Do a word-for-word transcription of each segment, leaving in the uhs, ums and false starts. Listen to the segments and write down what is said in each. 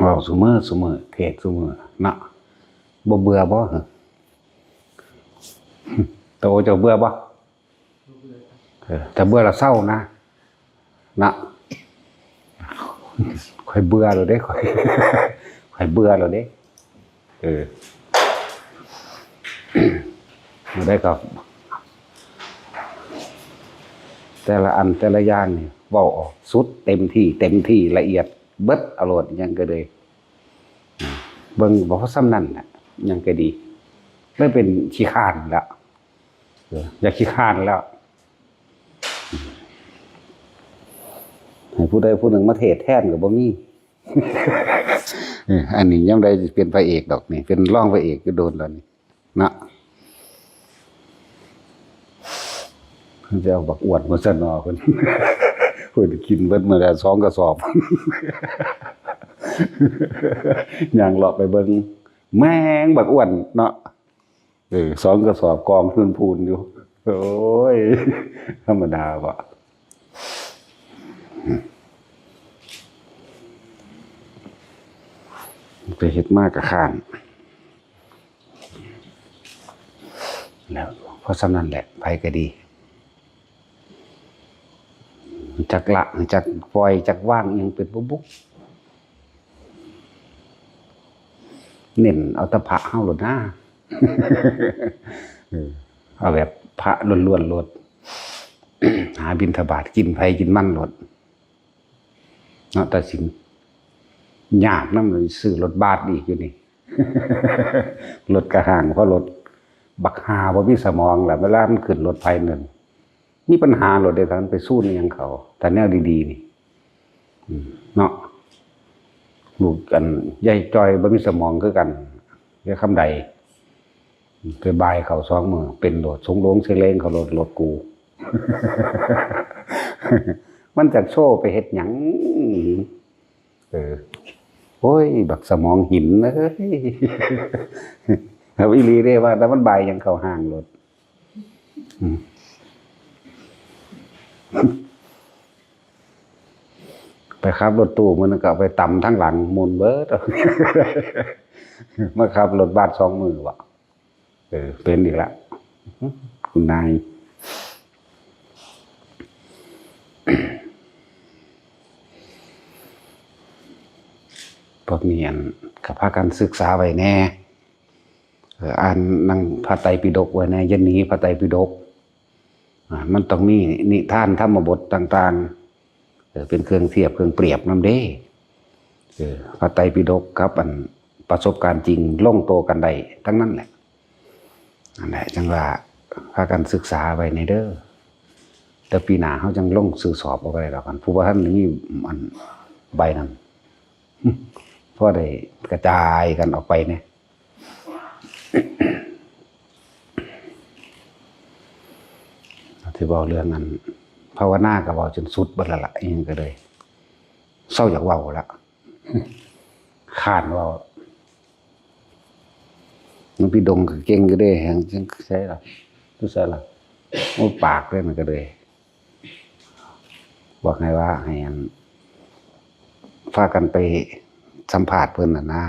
เว้าซุมื้อซุมื้อ เทศน์ซุมื้อเนาะ บ่เบื่อบ่ โตเจ้าเบื่อบ่ เออ ถ้าเบื่อแล้วเซานะ นะ ข่อยเบื่อแล้วเด้ ข่อย ข่อยเบื่อแล้วเด้ เออ มาได้ครับ แต่ละอันแต่ละอย่างนี่เว้าออกสุดเต็มที่ เต็มที่ละเอียดเบิดเอาโลด หยังก็เลย เบิ่งบ่พอส่ำนั่นน่ะ หยังก็ดี เลยเป็นขี้คร้านแล้ว เออ อยากขี้คร้านแล้ว ให้ผู้ใดผู้หนึ่งมาเทศน์แทนก็บ่มี เออ อันนี้ยามใดสิเป็นพระเอกดอกนี่ เป็นรองพระเอกอยู่โดนแล้วนี่ เนาะ เพิ่นสิเอาบักอ้วนมาซั่นเนาะ เพิ่น เพิ่นกินเบิดมื้อละสองกระสอบ ย่างเลาะไปเบิ่ง แม่งบักอ้วนเนาะ เออ สองกระสอบกองพูนๆอยู่ โอ้ย ธรรมดาบ่ ไปเฮ็ดมาก็คร้าน แล้วพอส่ำนั้นแหละ ไผก็ดี จักละ จักปล่อย จักวาง อิหยังเป็นบ่บุ เน้นเอาแต่พระเฮาโลดนะ เออ เอาแบบพระล้วนๆโลด หาบิณฑบาตกินไผกินมันโลด เนาะ แต่สิยากนำ ซื้อรถบัสอีกอยู่นี่ รถก็ฮ้าง เพราะรถบักห่าบ่มีสมองล่ะ เวลามันขึ้นรถไผนั่น มีปัญหาโลดเด้ ถ้ามันไปซูนอิหยังเขา ถ้าแนวดีๆนี่ อืม เนาะ ลูกอันยายจอยบ่มีสมองคือกัน ยายคำใด ไปบายเขาสองมื้อ เป็นโลด สงโลงเซเลงเขาโลด รถกู มันจักโชว์ไปเฮ็ดหยัง เออ โอ้ย บักสมองหินเอ้ย เอาอีหลีเด้ ว่าแต่มันบายหยังเขาฮ้างโลด อืม ไปขับรถตู้มื้อนั้นก็เอาไปตำทั้งหลัง ม่วนเบิด มาขับรถบัสสองมื้อว่ะ เออ เป็นอีกละ คุณนาย พวกนี้อัน ก็พากันศึกษาไว้แน่ เออ อ่านหนังพระไตรปิฎกไว้แน่ อย่าหนีพระไตรปิฎก อ่า มันต้องมีนิทานธรรมบทต่างๆ เออ เป็นเครื่องเทียบเครื่องเปรียบนำเด้ เออ พระไตรปิฎกกับอันประสบการณ์จริงลงตัวกันได้ทั้งนั้นแหละ นั่นแหละ จั่งว่าพากันศึกษาไว้แน่เด้อ แต่ปีหน้าเฮาจั่งลงชื่อสอบเอาก็ได้ดอก คันผู้บ่ทันมีอันใบนั้น พอได้กระจายกันออกไปแหน่ ที่เว้าเรื่องอันภาวนาก็เว้าจนสุดเบิดแล้วล่ะ อิหยังก็เลย เซาอยากเว้าละ คร้านเว้า หลวงพี่ดงก็เก่งอยู่เด้ แฮงจั่งใส่ล่ะ อยู่ไสล่ะ โอ้ ปากเลยมันก็เลย บอกให้ว่าให้อัน พากันไปสัมภาษณ์เพิ่นน่ะนะ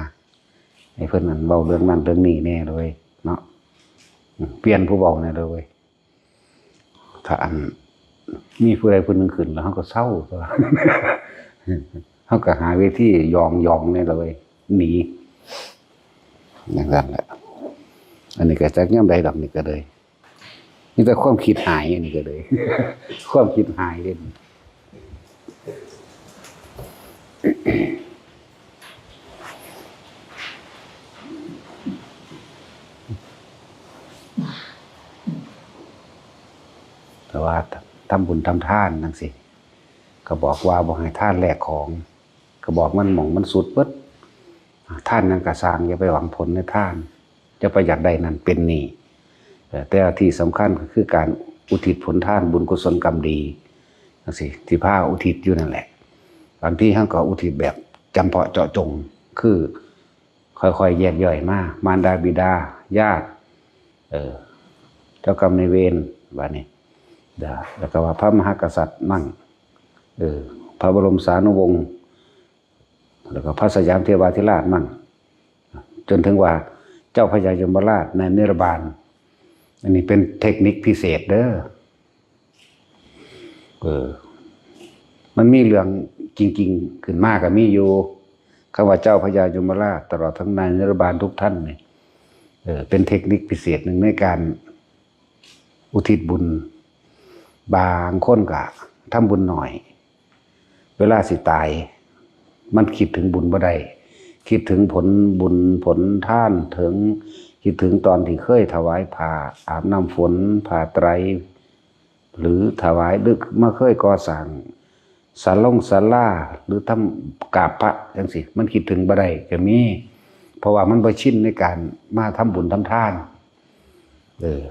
ให้เพิ่นอันเว้าเรื่องนั้นเรื่องนี้แน่เลยเนาะ อืม เปลี่ยนผู้เว้าแน่เลย ถ้าอัน มีผู้ใดผู้หนึ่งขึ้นแล้วเฮาก็เซา เฮาก็หาเวทีหยองๆแน่เลย หนี อย่างนั้นแหละ อันนี้ก็จักยามใดดอก นี่ก็เลย มีแต่ความคิดหาย อันนี้ก็เลย ความคิดหายเด้ แต่ว่าทำบุญทำทานจั่งซี้ ก็บอกว่าบ่ให้ทานแลกของ ก็บอกมันหม่องมันสุดเบิด ทานหยังก็ซ่าง อย่าไปหวังผลในทาน จะไปอยากได้นั่นเป็นหนี้ เอ่อ แต่ที่สำคัญก็คือการอุทิศผลทานบุญกุศลกรรมดีจั่งซี้ ที่พาอุทิศอยู่นั่นแหละ บางทีเฮาก็อุทิศแบบจำเพาะเจาะจง คือค่อยๆแยกย่อยมา มารดาบิดา ญาติ เออ เจ้ากรรมนายเวร บาดนี้ เด้อ แล้วก็ว่าพระมหากษัตริย์นั่ง เออ พระบรมสานุวงศ์ แล้วก็พระสยามเทวาธิราชมั่ง จนถึงว่าเจ้าพญายมราชในนิรบาล อันนี้เป็นเทคนิคพิเศษเด้อ เออ มันมีเรื่องจริงๆ ขึ้นมาก็มีอยู่ คำว่าเจ้าพญายมราช ตลอดทั้งนายนิรบาลทุกท่านเนี่ย เออ เป็นเทคนิคพิเศษหนึ่งในการอุทิศบุญ บางคนก็ทำบุญหน่อย เวลาสิตาย มันคิดถึงบุญบ่ได้ คิดถึงผลบุญผลทาน ถึง คิดถึงตอนที่เคยถวายผ้าอาบน้ำฝน ผ้าไตร หรือถวาย หรือมาเคยก่อสร้างศาลงศาลา หรือทำกราบพระจังซี้ มันคิดถึงบ่ได้ก็มี เพราะว่ามันบ่ชินในการมาทำบุญทำทาน เออ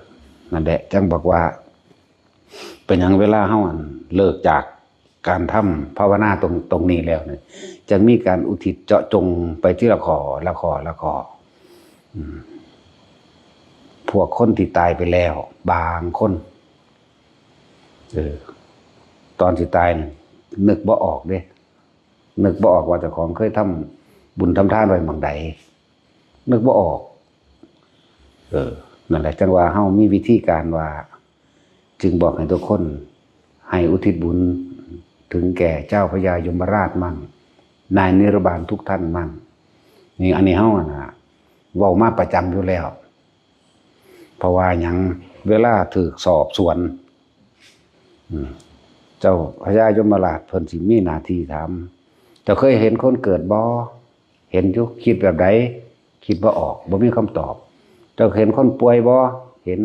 นั่นแหละ จั่งบอกว่า เป็นหยังเวลาเฮาอันเลิกจากการทำภาวนาตรง ตรงนี้แล้วเนี่ย จั่งมีการอุทิศเจาะจงไปทีละข้อ ละข้อ ละข้อ อืม พวกคนที่ตายไปแล้ว บางคน เออ ตอนสิตายน่ะ นึกบ่ออกเด้ นึกบ่ออกว่าเจ้าของเคยทำบุญทำทานไว้หม่องใด นึกบ่ออก เออ นั่นแหละ จั่งว่าเฮามีวิธีการว่า จึงบอกให้ทุกคน ให้อุทิศบุญถึงแก่เจ้าพญายมราชมั่ง นายนิรบาลทุกท่านมั่ง นี่ อันนี้เฮาอะนะ เว้ามาประจำอยู่แล้ว เพราะว่าหยัง เวลาถูกสอบสวน อืม เจ้าพญายมราชเพิ่นสิมีหน้าที่ถาม เจ้าเคยเห็นคนเกิดบ่ เห็นอยู่ คิดแบบใด คิดบ่ออก บ่มีคำตอบ เจ้าเห็นคนป่วยบ่ เห็น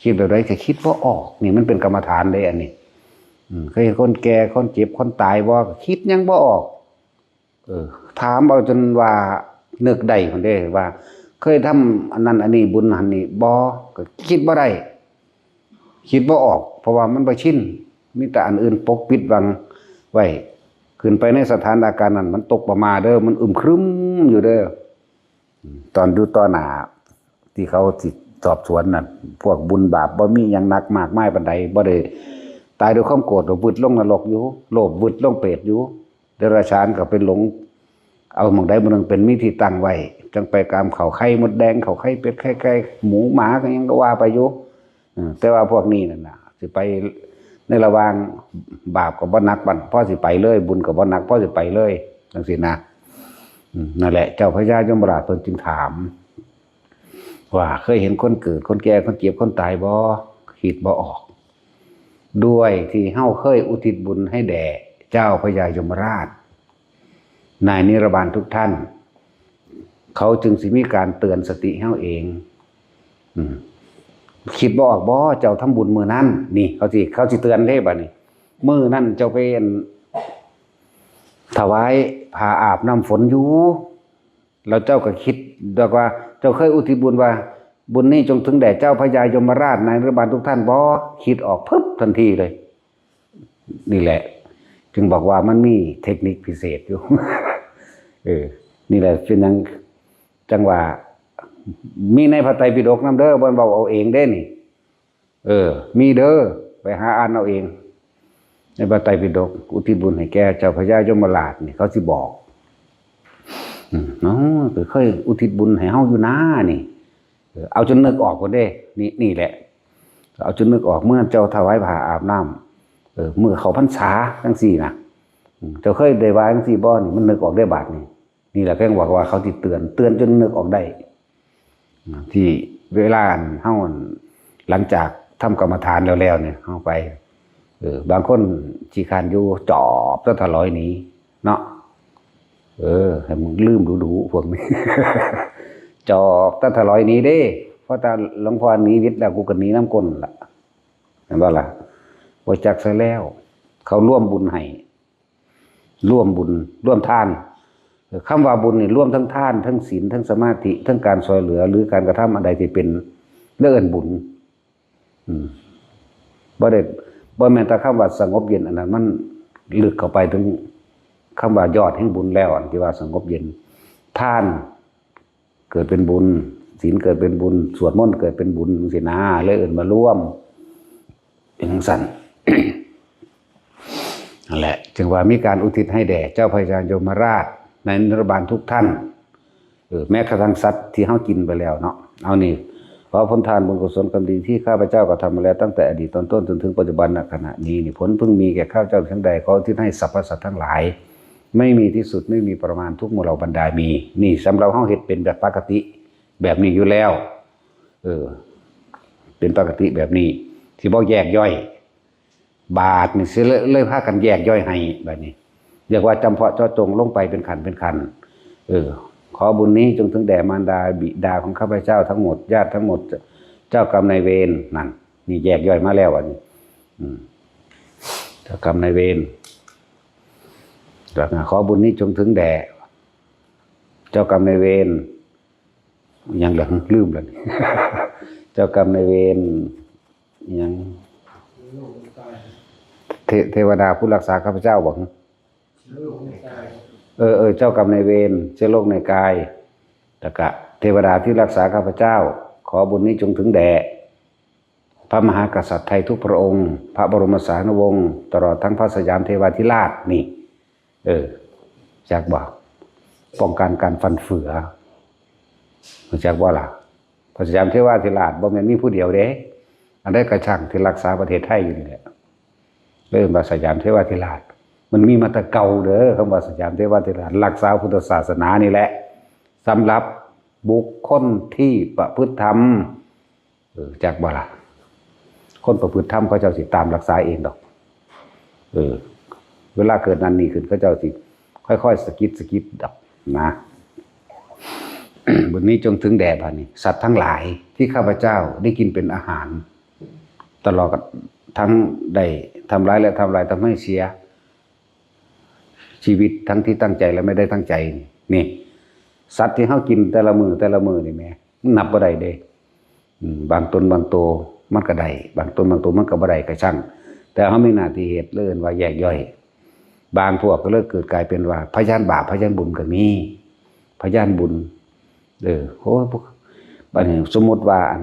คิดแบบใด ก็คิดบ่ออก นี่มันเป็นกรรมฐานเด้ อันนี้ อืม เคยเห็นคนแก่ คนเจ็บ คนตายบ่ ก็คิดหยังบ่ออก เออ ถามเอาจนว่านึกได้พุ้นเด้ ว่าเคยทำอันนั้นอันนี้ บุญอันนี้บ่ ก็คิดบ่ได้ คิดบ่ออก เพราะว่ามันบ่ชิน มีแต่อันอื่นปกปิดบังไว้ ขึ้นไปในสถานการณ์นั้น มันตกประหม่าเด้อ มันอึมครึมอยู่เด้อ ตอนอยู่ต่อหน้า ที่เขาสิสอบสวนน่ะ พวกบุญบาปบ่มีหยังหนักมากมายปานใด บ่ได้ตายด้วยความโกรธ ก็วืดลงนรกอยู่ โลภวืดลงเปรตอยู่ เดรัจฉานก็ไปหลง เอาหม่องใดหม่องหนึ่งเป็นมีที่ตั้งไว้ จั่งไปกามเข้าไข่มดแดง เข้าไข่เป็ด ไข่ไก่ หมูหมา ก็ยังก็ว่าไปอยู่ เออ แต่ว่าพวกนี้นั่นน่ะ สิไปในระหว่าง บาปก็บ่หนักปานพอสิไปเลย บุญก็บ่หนักพอสิไปเลย จั่งซี้นะ อืม นั่นแหละ เจ้าพญายมราชเพิ่นจึงถาม ว่าเคยเห็นคนเกิด คนแก่ คนเจ็บ คนตายบ่ คิดบ่ออก ด้วยที่เฮาเคยอุทิศบุญให้แด่เจ้าพญายมราช นายนิรบาลทุกท่าน เขาจึงสิมีการเตือนสติเฮาเอง อืม คิดบ่ออกบ่ เจ้าทำบุญมื้อนั้น นี่ เขาสิ เขาสิเตือนเด้บัดนี้ มื้อนั้นเจ้าไปอัน ถวายผ้าอาบน้ำฝนอยู่ แล้วเจ้าก็คิด แล้วว่าเจ้าเคยอุทิศบุญว่า บุญนี้จงถึงแด่เจ้าพญายมราช นายนิรบาลทุกท่านบ่ คิดออกปึ๊บทันทีเลย นี่แหละ จึงบอกว่ามันมีเทคนิคพิเศษอยู่ เออ นี่แหละเป็นหยัง จั่งว่า มีในพระไตรปิฎกนำเด้อ บ่แม่นเว้าเอาเองเด้นี่ เออ มีเด้อ ไปหาอ่านเอาเอง ในพระไตรปิฎก อุทิศบุญให้แก่เจ้าพญายมราชนี่ เขาสิบอก อืม เนาะ ก็เคยอุทิศบุญให้เฮาอยู่นานี่ เออ เอาจนนึกออกพุ้นเด้ นี่ นี่แหละ เอาจนนึกออก เมื่อเจ้าถวายผ้าอาบน้ำ เออ มื้อเข้าพรรษาจั่งซี้นะ อืม เจ้าเคยได้ว่าจั่งซี้บ่ นี่มันนึกออกได้บาดนี้ นี่แหละเพิ่นบอกว่าเขาสิเตือน เตือนจนนึกออกได้ ที่เวลาอันเฮาอัน หลังจากทำกรรมฐานแล้วๆเนี่ย เฮาไป เออ บางคนขี้คร้านอยู่ จอบตะถลอยหนีเนาะ เออ ให้มึงลืมดูๆ พวกนี้ จอบตะถลอยหนีเด้ เพราะถ้าหลวงพ่อหนีวิทย์แล้ว กูก็หนีนำก้นล่ะ เห็นบ่ล่ะ บ่จักซะแล้ว เขาร่วมบุญให้ ร่วมบุญ ร่วมทาน คำว่าบุญนี่รวมทั้งทาน ทั้งศีล ทั้งสมาธิ ทั้งการช่วยเหลือ หรือการกระทำอันใดที่เป็น เรียกเอิ้นบุญ อืม บ่ได้ บ่แม่นแต่คำว่าสงบเย็น อันนั้นมันลึกเข้าไปถึงคำว่ายอดแห่งบุญแล้ว อันที่ว่าสงบเย็น ทานเกิดเป็นบุญ ศีลเกิดเป็นบุญ สวดมนต์เกิดเป็นบุญ จั่งซี้นะ เลยเอิ้นมารวม เป็นจั่งซั้น นั่นแหละ จึงว่ามีการอุทิศให้แด่เจ้าพญายมราช ในนิรบานทุกท่าน เออ แม้กระทั่งสัตว์ที่เฮากินไปแล้วเนาะ เอานี่ ขอผลทานบุญกุศลกรรมดีที่ข้าพเจ้ากระทำมาแล้วตั้งแต่อดีตตอนต้นจนถึงปัจจุบันขณะนี้นี่ ผลพึงมีแก่ข้าพเจ้าทั้งใด ขออุทิศให้สรรพสัตว์ทั้งหลาย ไม่มีที่สุด ไม่มีประมาณ ทุกหมู่เหล่าบรรดามี นี่สำหรับเฮาเฮ็ดเป็นแบบปกติแบบนี้อยู่แล้ว เออ เป็นปกติแบบนี้ สิบ่แยกย่อย บาดนี่สิเลย เลยพากันแยกย่อยให้ บัดนี้ เรียกว่าจำเพาะเจาะจงลงไปเป็นขั้นเป็นขั้น เออ ขอบุญนี้จงถึงแด่มารดาบิดาของข้าพเจ้าทั้งหมด ญาติทั้งหมด เจ้ากรรมนายเวร นั่น นี่แยกย่อยมาแล้ว อันนี้ อืม เจ้ากรรมนายเวร แล้วนะ ขอบุญนี้จงถึงแด่ เจ้ากรรมนายเวร ยังเหลือ ลืมแล้วนี่ เจ้ากรรมนายเวร ยัง เท- เทวดาผู้รักษาข้าพเจ้าบอก เออ เออ เจ้ากรรมนายเวร เชื้อโรคในกาย แล้วก็เทวดาที่รักษาข้าพเจ้า ขอบุญนี้จงถึงแด่ พระมหากษัตริย์ไทยทุกพระองค์ พระบรมสารีวงศ์ ตลอดทั้งพระสยามเทวาธิราชนี่ เออ จักบ่ ป้องกันการฟันเฟือ รู้จักบ่ล่ะ พระสยามเทวาธิราชบ่แม่นมีผู้เดียวเด้ อันใดกระช่างที่รักษาประเทศไทยอยู่นี่แหละ เอิ้นว่าสยามเทวาธิราช มันมีมาแต่เก่าเด้อ คำว่าสยามเทวาธิราช รักษาพุทธศาสนานี่แหละ สำหรับบุคคลที่ประพฤติธรรม เออ จักบ่ล่ะ คนประพฤติธรรมเขาเจ้าสิตามรักษาเองดอก เออ เวลาเกิดนั่นนี่ขึ้น เขาเจ้าสิค่อยๆสะกิดสะกิดดอกนะ บุญนี้จงถึงแด่บัดนี้ สัตว์ทั้งหลายที่ข้าพเจ้าได้กินเป็นอาหาร ตลอดทั้งได้ทำร้ายและทำลายทำให้เสียชีวิตทั้งที่ตั้งใจและไม่ได้ตั้งใจ นี่ สัตว์ที่เฮากินแต่ละมื้อแต่ละมื้อนี่แหม มันนับบ่ได้เด้ อืม บางตนบางตัวมันก็ได้ บางตนบางตัวมันก็บ่ได้ก็ช่าง แต่เฮามีหน้าที่เฮ็ด เอิ้นว่าแยกย่อย บางพวกก็เลยเกิดกลายเป็นว่าพยานบาปพยานบุญก็มี พยานบุญ เออ โอ้ย พวก บัดนี้สมมุติว่าอัน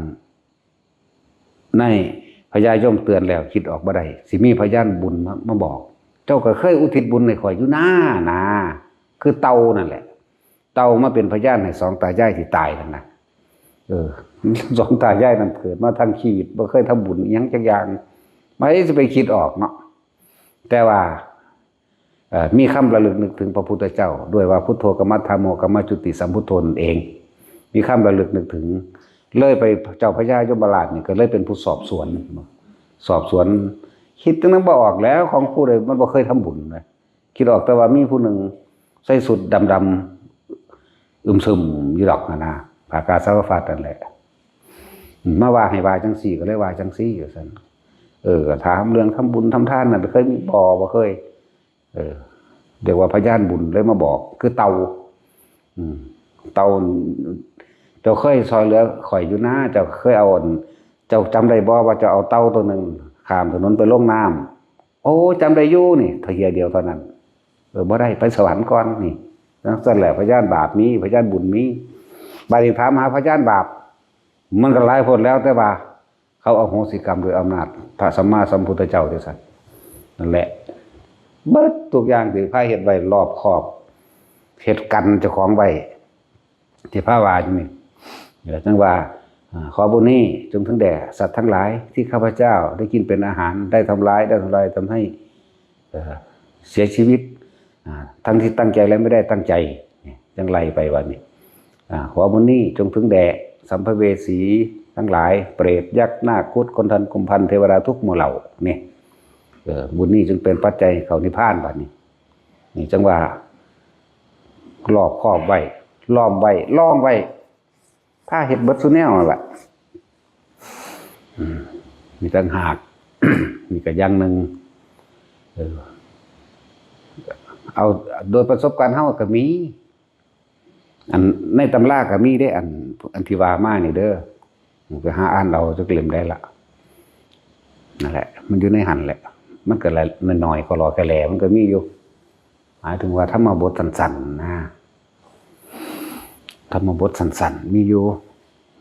ในพญายมเตือนแล้วคิดออกบ่ได้ สิมีพยานบุญมา มาบอก เจ้าก็เคยอุทิศบุญให้ข้อยอยู่นา นา คือเต่านั่นแหละ เต่ามาเป็นพยานให้สองตายายที่ตายนั่นนะ เออ สองตายายนั่นเกิดมาทั้งชีวิตบ่เคยทำบุญอิหยังจักอย่าง ไผสิไปคิดออกเนาะ แต่ว่า เอ่อ มีคำระลึกนึกถึงพระพุทธเจ้า ด้วยว่า พุทโธ กมะ ธัมโม กมะ จุติ สัมพุทโธ นั่นเอง มีคำระลึกนึกถึง เลยไป เจ้าพญายมราชนี่ก็เลยเป็นผู้สอบสวน สอบสวน คิดจั่งนั้นบ่ออกแล้ว ของผู้ใดมันบ่เคยทำบุญนะ คิดออกแต่ว่ามีผู้หนึ่งใส่ชุดดำๆ อึมครึมอยู่ดอกหั้นนะ ผ้ากาสาวพัสตร์นั่นแหละ มาว่าให้ว่าจั่งซี้ ก็เลยว่าจั่งซี้ ว่าซั่น เออ ก็ถามเรื่องทำบุญทำทานนั่น เคยมีบ่ บ่เคย เออ เรียกว่าพยานบุญเลยมาบอก คือเต่า อืม เต่า เจ้าเคยซอยเหลือข้อยอยู่นา เจ้าเคยเอาอัน เจ้าจำได้บ่ว่าเจ้าเอาเต่าตัวหนึ่งข้ามถนนไปลงน้ำ โอ้ จำได้อยู่นี่ เทื่อเดียวเท่านั้น เออ บ่ได้ ไปสวรรค์ก่อนนี่ จั่งซั่นแหละ พยานบาปมี พยานบุญมี บัดนี้ถามหาพยานบาป มันก็หลายโพดแล้ว แต่ว่าเขาอโหสิกรรมโดยอำนาจพระสัมมาสัมพุทธเจ้าจั่งซั่น นั่นแหละ เบิดทุกอย่างที่พาเฮ็ดไว้รอบคอบ เฮ็ดกันเจ้าของไว้ ที่พาว่าอยู่นี่ นี่แหละจั่งว่า อ่า ขอบุญนี้จงถึงแด่สัตว์ทั้งหลายที่ข้าพเจ้าได้กินเป็นอาหาร ได้ทำร้าย ได้ทำลาย ทำให้ เอ่อ เสียชีวิต อ่า ทั้งที่ตั้งใจและไม่ได้ตั้งใจ นี่ จั่งไล่ไปว่านี่ อ่า ขอบุญนี้จงถึงแด่สัมภเวสีทั้งหลาย เปรต ยักษ์ นาค ครุฑ คนทัน กุมภัณฑ์ เทวดาทุกหมู่เหล่า นี่ เออ บุญนี้จึงเป็นปัจจัยเข้านิพพานบัดนี้ นี่จั่งว่ารอบคอบไว้ ล้อมไว้ ล้อมไว้ พาเฮ็ดเบิดซุแนวนั่นล่ะ อืม มีต่างหาก นี่ก็อย่างหนึ่ง เออ เอาโดยประสบการณ์เฮาก็มี อันในตำราก็มีเด้ อัน อันที่ว่ามานี่เด้อ ไปหาอ่านเอาจักเล่มได้ละ นั่นแหละ มันอยู่ในหั่นแหละ มันก็ละน้อยๆ ก็รอแค่แลมันก็มีอยู่ หมายถึงว่าธรรมบทสั้นๆ นะ ธรรมบทสั้นๆ มีอยู่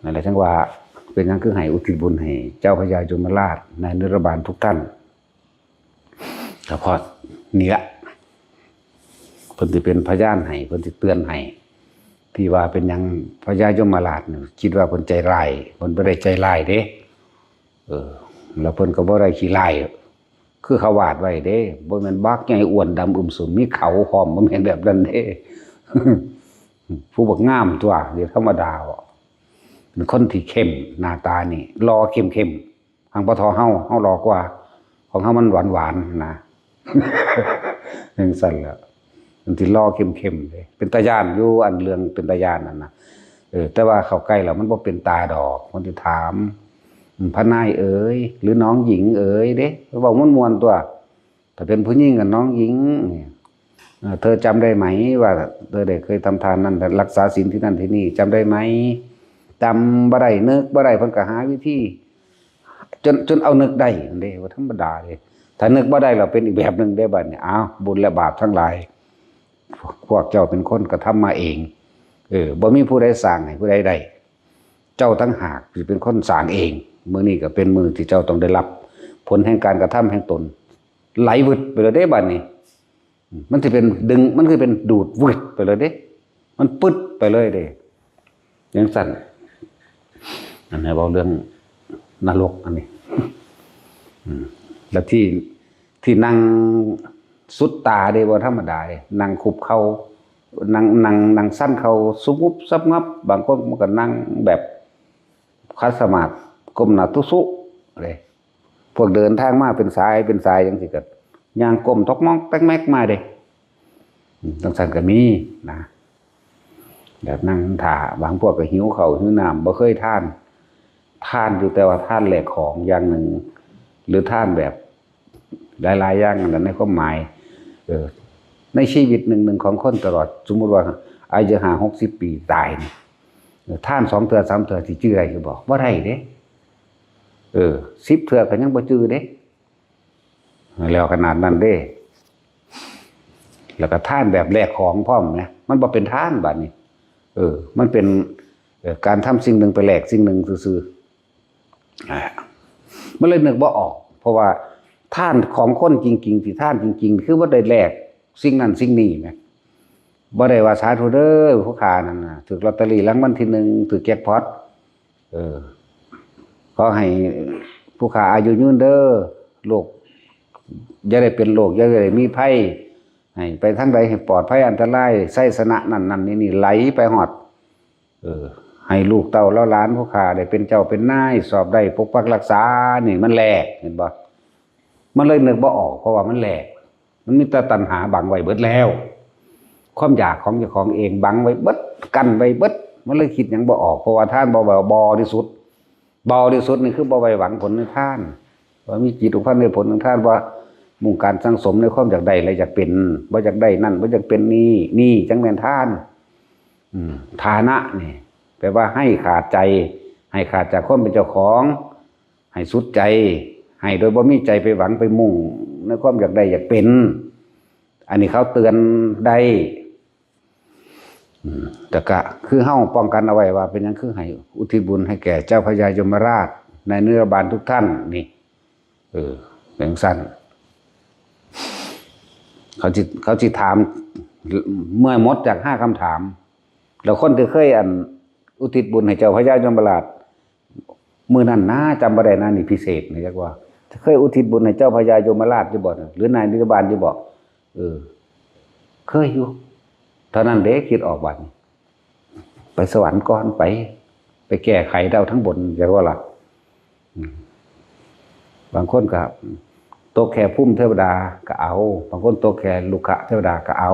นั่นแหละจั่งว่า เป็นหยังคือให้อุทิศบุญให้เจ้าพญายมราช นายนิรบาลทุกท่าน ก็เพราะนี่ละ เพิ่นสิเป็นพยานให้ เพิ่นสิเตือนให้ ที่ว่าเป็นหยังพญายมราชนี่คิดว่าเพิ่นใจร้าย เพิ่นบ่ได้ใจร้ายเด้ เออ แล้วเพิ่นก็บ่ได้ขี้ร้าย คือเขาวาดไว้เด้ บ่แม่นบักใหญ่อ้วนดำอึมครึม มีเขาพร้อม บ่แม่นแบบนั้นเด้ ผู้บักงามตั๊ว เดี๋ยวธรรมดาบ่ เป็นคนที่เข้ม หน้าตานี่หล่อเข้มๆ หั้งปะทอเฮา เฮาหล่อกว่า ของเฮามันหวานๆ นะ จั่งซั้นแหละ มันสิหล่อเข้มๆ เด้ เป็นตาย้านอยู่ อันเรื่องเป็นตาย้านนั่นนะ เออ แต่ว่าเข้าใกล้แล้วมันบ่เป็นตาดอก มันสิถาม อืม พระนายเอ๋ย หรือน้องหญิงเอ๋ย เด้ เว้าม่วนๆ ตั๊ว ถ้าเป็นผู้หญิงก็น้องหญิง เนี่ย เอ่อ เธอจำได้ไหมว่าเธอได้เคยทำทานนั่น รักษาศีลที่นั่นที่นี่ จำได้ไหม จำบ่ได้ นึกบ่ได้ เพิ่นก็หาวิธี จน จนเอานึกได้นั่นเด้ บ่ธรรมดาเด้ ถ้านึกบ่ได้แล้วเป็นอีกแบบหนึ่งเด้ บัดนี้ อ้าว บุญและบาปทั้งหลาย พวกเจ้าเป็นคนกระทำมาเอง เออ บ่มีผู้ใดสร้างให้ผู้ใดได้ เจ้าต่างหากสิเป็นคนสร้างเอง มื้อนี้ก็เป็นมื้อที่เจ้าต้องได้รับผลแห่งการกระทำแห่งตน ไหลวืดไปเลยเด้ บัดนี้ มันสิเป็นดึง มันคือเป็นดูดวืดไปเลยเด้ มันปึ๊ดไปเลยเด้ จั่งซั้น อันนี้เว้าเรื่องนรกอันนี้ อืม แล้วที่ ที่นั่งสุดตาเด้ บ่ธรรมดาเด้ นั่งคุบเข่า นั่ง นั่ง นั่งสันเข่า สุบงุบซับงับ บางคนมันก็นั่งแบบขัดสมาธิ ก้มหน้าตุ๊สุเด้ พวกเดินทางมาเป็นสายเป็นสายจั่งซี้ก็ย่างก้มต๊อกมอกแต๊กแมกมาเด้ อืม จั่งซั้นก็มีนะ แบบนั่งท่า บางพวกก็หิวข้าวหิวน้ำ บ่เคยทาน ทานอยู่ แต่ว่าทานแลกของอย่างหนึ่ง หรือทานแบบหลายๆ อย่างนั่นแหละ ในความหมาย เออ ในชีวิตหนึ่งๆ ของคนตลอด สมมุติว่าอายุห้าหกสิบปีตายนี่ เออ ทานสองเทื่อสามเทื่อสิจื่อได้อยู่บ่ บ่ได้เด้ เออ สิบเทื่อก็ยังบ่จื่อเด้ แล้วขนาดนั้นเด้ แล้วก็ทานแบบแลกของพร้อมนะ มันบ่เป็นทานบัดนี้ เออ มันเป็น เอ่อ การทำสิ่งหนึ่งไปแลกสิ่งหนึ่งซื่อๆ อ่า มันเลยนึกบ่ออก เพราะว่าทานของคนจริงๆ ที่ทานจริงๆ คือบ่ได้แลกสิ่งนั้นสิ่งนี้แหม บ่ได้ว่า "สาธุเด้อ ผู้ข้านั่นน่ะ ถืกลอตเตอรี่รางวัลที่หนึ่ง ถืกแจ็คพอต เออ ขอให้ผู้ข้าอายุยืนเด้อ โรค อย่าได้เป็นโรค อย่าได้มีภัย ให้ไปทางใดให้ปลอดภัยอันตราย ไสยชนะนั่นนั่นนี่นี่ ไหลไปฮอด เออ ให้ลูกเต้าเหล่าหลานผู้ข้าได้เป็นเจ้าเป็นนาย สอบได้ปกปักรักษา นี่มันแลก เห็นบ่ มันเลยนึกบ่ออก เพราะว่ามันแลก มันมีแต่ตัณหาบังไว้เบิดแล้ว ความอยากของเจ้าของเองบังไว้เบิด กั้นไว้เบิด มันเลยคิดหยังบ่ออก เพราะว่าทานบ่ บ่ บริสุทธิ์ บริสุทธิ์นี่คือบ่ไว้หวังผลในทาน ว่ามีจิตผูกพันในผลของทาน ว่ามุ่งการสั่งสมในความอยากได้และอยากเป็น บ่อยากได้นั่น บ่อยากเป็นนี่ นี่จั่งแม่นทาน อืม ทานะนี่ แปลว่าให้ขาดใจ ให้ขาดจากความเป็นเจ้าของ ให้สุดใจ ให้โดยบ่มีใจไปหวังไปมุ่งในความอยากได้อยากเป็น อันนี้เขาเตือนได้ อืม แต่ก็คือเฮาป้องกันเอาไว้ว่าเป็นหยังคือให้อุทิศบุญให้แก่เจ้าพญายมราช ในนิรบาลทุกท่านนี่ เออ เป็นจั่งซั้น เขาสิ เขาสิถาม เมื่อหมดจากห้าคำถาม แล้วคนที่เคยอันอุทิศบุญให้เจ้าพญายมราช มื้อนั้นนะ จำบ่ได้นะ นี่พิเศษนะ จักว่า เคยอุทิศบุญให้เจ้าพญายมราชอยู่บ่นะ หรือนายนิรบาลอยู่บ่ เออ เคยอยู่ เท่านั้นเด้ คิดออกบัดนี้ ไปสวรรค์ก่อนไป ไปแก้ไขเดาทั้งบน จักว่าล่ะ อืม บางคนก็ตกแค่ภูมิเทวดาก็เอา บางคนตกแค่ลุกขะเทวดาก็เอา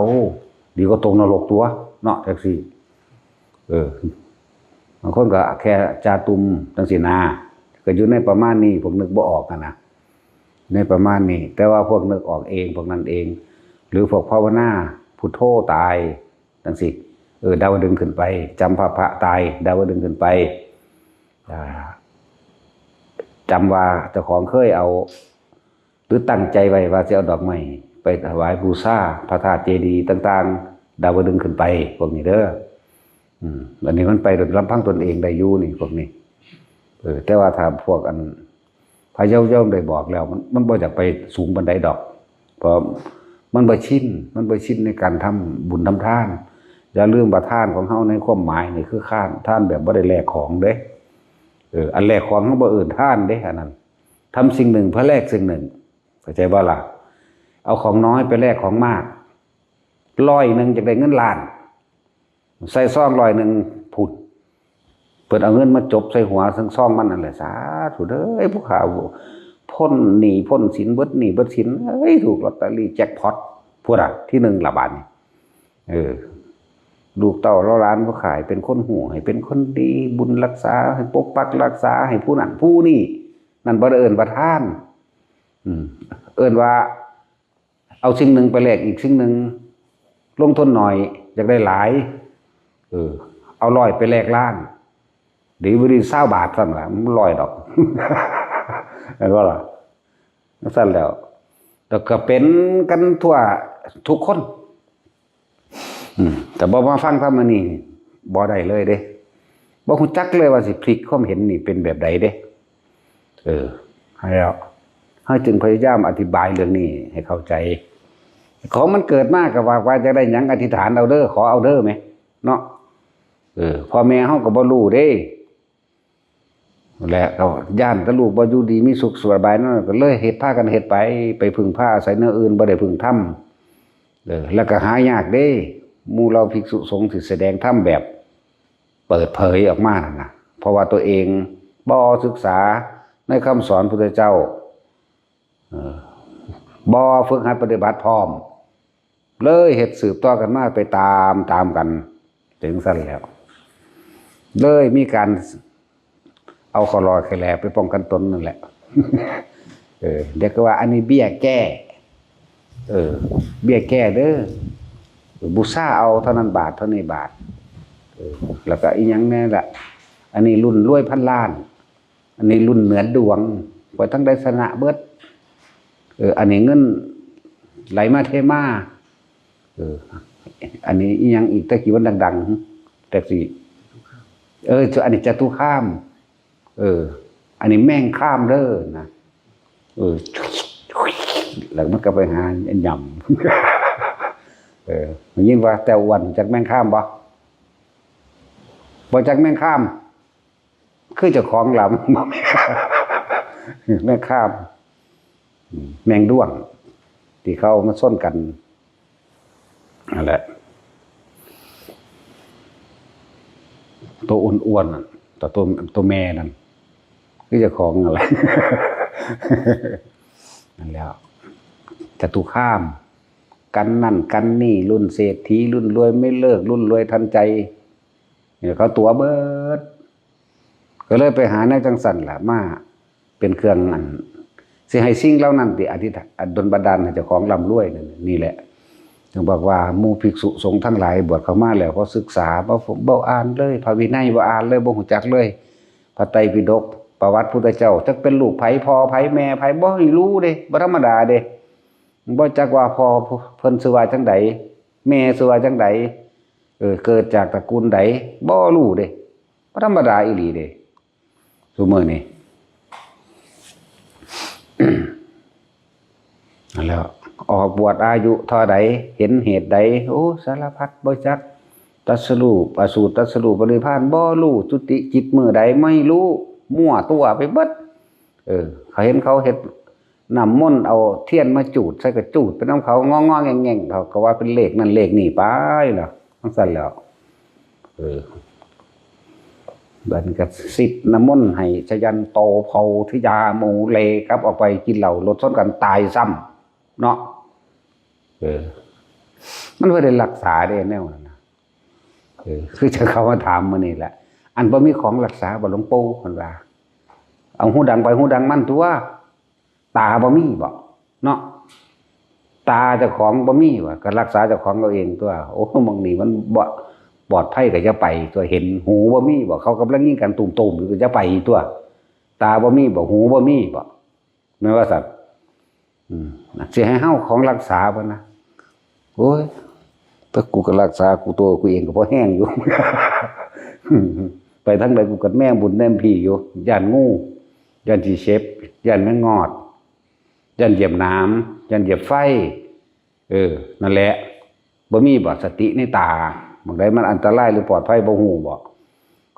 ดีกว่าตกนรกตั๊ว เนาะ จั่งซี้ เออ บางคนก็แค่จาตุมจั่งซี้นะ ก็อยู่ในประมาณนี้ พวกนึกบ่ออกหั้นนะ ในประมาณนี้ แต่ว่าพวกนึกออกเอง พวกนั้นเอง หรือพวกภาวนา พุทโธตาย จั่งซี้ เออ ดาวดึงส์ขึ้นไป จำพระพระตาย ดาวดึงส์ขึ้นไป อ่า จำว่าเจ้าของเคยเอา หรือตั้งใจไว้ว่าสิเอาดอกไม้ไปถวายบูชาพระธาตุเจดีย์ต่างๆ ดาวดึงส์ขึ้นไป พวกนี้เด้อ อืม อันนี้มันไปโดยลำพังตนเองได้อยู่นี่ พวกนี้ เออ แต่ว่าถ้าพวกอัน พระเยาว์ย่อมได้บอกแล้ว มัน มันบ่อยากไปสูงปานใดดอก เพราะ มันบ่ชิน มันบ่ชินในการทำบุญทำทาน อย่าลืมว่าทานของเฮาในความหมายนี่คือทาน ทานแบบบ่ได้แลกของเด้ เออ อันแลกของเฮาบ่เอิ้นทานเด้ อันนั้น ทำสิ่งหนึ่งเพื่อแลกสิ่งหนึ่ง เข้าใจบ่ล่ะ เอาของน้อยไปแลกของมาก ร้อยหนึ่งอยากได้เงินล้าน ใส่ซองร้อยหนึ่งพุ้น เพิ่นเอาเงินมาจบใส่หัวทั้งซองมันนั่นแหละ สาธุเด้อ ไอ้ผู้ข้าพ้นหนี้พ้นสิน เบิดหนี้เบิดสิน เอ้ย ถูกลอตเตอรี่แจ็คพอต พุ้นน่ะ ที่หนึ่งละบาดนี้ เออ ลูกเต้าเหล่าหลานผู้ข้าให้เป็นคนฮู้ ให้เป็นคนดี บุญรักษา ให้ปกปักรักษา ให้ผู้นั้นผู้นี้ นั่นบ่ได้เอิ้นว่าทาน อืม เอิ้นว่า เอาสิ่งหนึ่งไปแลกอีกสิ่งหนึ่ง ลงทุนหน่อย อยากได้หลาย เออ เอาร้อยไปแลกล้าน ดีบ่ดีซาวบาทซ้ำล่ะ มันร้อยดอก เห็นบ่ล่ะ จั่งซั้นแล้ว แล้วก็เป็นกันทั่วทุกคน อืม แต่บ่มาฟังธรรมนี่ บ่ได้เลยเด้ บ่ฮู้จักเลยว่าสิพลิกความเห็นนี่เป็นแบบใดเด้ เออ ให้แล้ว เฮาจึงพยายามอธิบายเรื่องนี้ให้เข้าใจ ของมันเกิดมาก็ว่า ว่าจะได้หยังอธิษฐานเอาเด้อ ขอเอาเด้อแหม เนาะ เออ พ่อแม่เฮาก็บ่รู้เด้ และก็ย้านแต่ลูกบ่อยู่ดีมีสุขสบายนั่น ก็เลยเฮ็ด พากันเฮ็ดไป ไปพึ่งพาอาศัยแนวอื่น บ่ได้พึ่งธรรม เออ แล้วก็หายากเด้ หมู่เหล่าภิกษุสงฆ์ที่แสดงธรรมแบบเปิดเผยออกมานั่นน่ะ เพราะว่าตัวเองบ่ศึกษาในคำสอนพุทธเจ้า เออ บ่ฝึกหัดปฏิบัติพร้อม เลยเฮ็ดสืบต่อกันมาไปตาม ตามกัน ถึงซั่นแล้ว เลยมีการเอาข้อลอยแคลไปป้องกันตนนั่นแหละ เออ เดี๋ยวก็ว่าอันนี้เบี้ยแก้ เออ เบี้ยแก้เด้อ บูชาเอาเท่านั้นบาท เท่านี้บาท เออ แล้วก็อีหยังแน่ละ อันนี้รุ่นรวยพันล้าน อันนี้รุ่นเหนือดวง ไปทางใดชนะเบิด เออ อันนี้เงินไหลมาเทมา เออ อันนี้อีหยังอีก แต่กี้มันดังๆ แต่กี้ เออ อันนี้จตุคาม เออ อันนี้แมงคามเด้อนะ เออ แล้วมันก็ไปหาหย่ำ เออ มันยินว่าแต่อ้วนจักแมงคามบ่ บ่จักแมงคาม คือเจ้าของลำ แมงคาม แมงด้วง ที่เขาเอามาส้นกัน นั่นแหละ ตัวอ้วนๆน่ะ ตัว ตัว ตัวแม่นั่น คือเจ้าของอะไร นั่นแหล้ว จตุคาม กันนั่นกันนี่ รุ่นเศรษฐี รุ่นรวยไม่เลิก รุ่นรวยทันใจ เนี่ย เขาตั๋วเบิด ก็เลยไปหาแนวจั่งซั้นล่ะ มาเป็นเครื่องอัน สิให้สิ่งเหล่านั้นที่อธิษฐาน ดลบันดาลให้เจ้าของร่ำรวยนั่น นี่แหละ ถึงบอกว่าหมู่ภิกษุสงฆ์ทั้งหลายบวชเข้ามาแล้ว พอศึกษา บ่ บ่อ่านเลย พระวินัยบ่อ่านเลย บ่ฮู้จักเลย พระไตรปิฎก ประวัติพุทธเจ้า จักเป็นลูกไผ พ่อไผ แม่ไผ บ่รู้เด้ บ่ธรรมดาเด้ บ่จักว่าพ่อเพิ่นชื่อว่าจั่งใด แม่ชื่อว่าจั่งใด เออ เกิดจากตระกูลใด บ่รู้เด้ บ่ธรรมดาอีหลีเด้ ซุมื้อนี้ นั่นแหล้ว ออกบวชอายุเท่าใด เห็นเหตุใด โอ้ สารพัด บ่จัก ตรัสรู้ ประสูติตรัสรู้ปรินิพพาน บ่รู้ จุติจิตมื้อใด ไม่รู้ มั่วตัวไปเบิด เออ เขาเห็นเขาเฮ็ดน้ำมนต์ เอาเทียนมาจูดใส่ก็จูดไปนำเขา งอๆ แง่งๆ เขาก็ว่าเป็นเลขนั่นเลขนี่ไปล่ะ จั่งซั้นแหล้ว เออ บัดนี้ก็สิทธิ์น้ำมนต์ให้ชยันโตโพธิยามูเล กลับออกไปกินเหล้ารถชนกันตายซ้ำเนาะ เออ มันบ่ได้รักษาเด้แนวนั้นน่ะ เออ คือจั่งเขามาถามมื้อนี้แหละ อันบ่มีของรักษาบ่หลวงปู่ เพิ่นว่า เอาฮูดังไผฮูดังมันตั่ว ตาบ่มีบ่ เนาะ ตาเจ้าของบ่มีบ่ ก็รักษาเจ้าของเอาเองตั่ว โอ้ หม่องนี้มันบ่ปลอดภัยก็อย่าไปตั่ว เห็น หูบ่มีบ่ เขากำลังยิงกันตุ้มๆอยู่ก็อย่าไปตั่ว ตาบ่มีบ่ หูบ่มีบ่ แม่นว่าซั่น อืม สิให้เฮาของรักษาเพิ่นนะ โอ้ย แต่กูก็รักษากูตัวกูเองก็พอแฮงอยู่ ไปทางใดกูก็แนมพุ้นแนมพี้อยู่ ย้านงู ย้านสิเจ็บ ย้านแมงงอด ย้านเหยียบหนาม ย้านเหยียบไฟ เออ นั่นแหละ บ่มีบ่สติในตา บางใดมันอันตรายหรือปลอดภัยบ่ฮู้บ่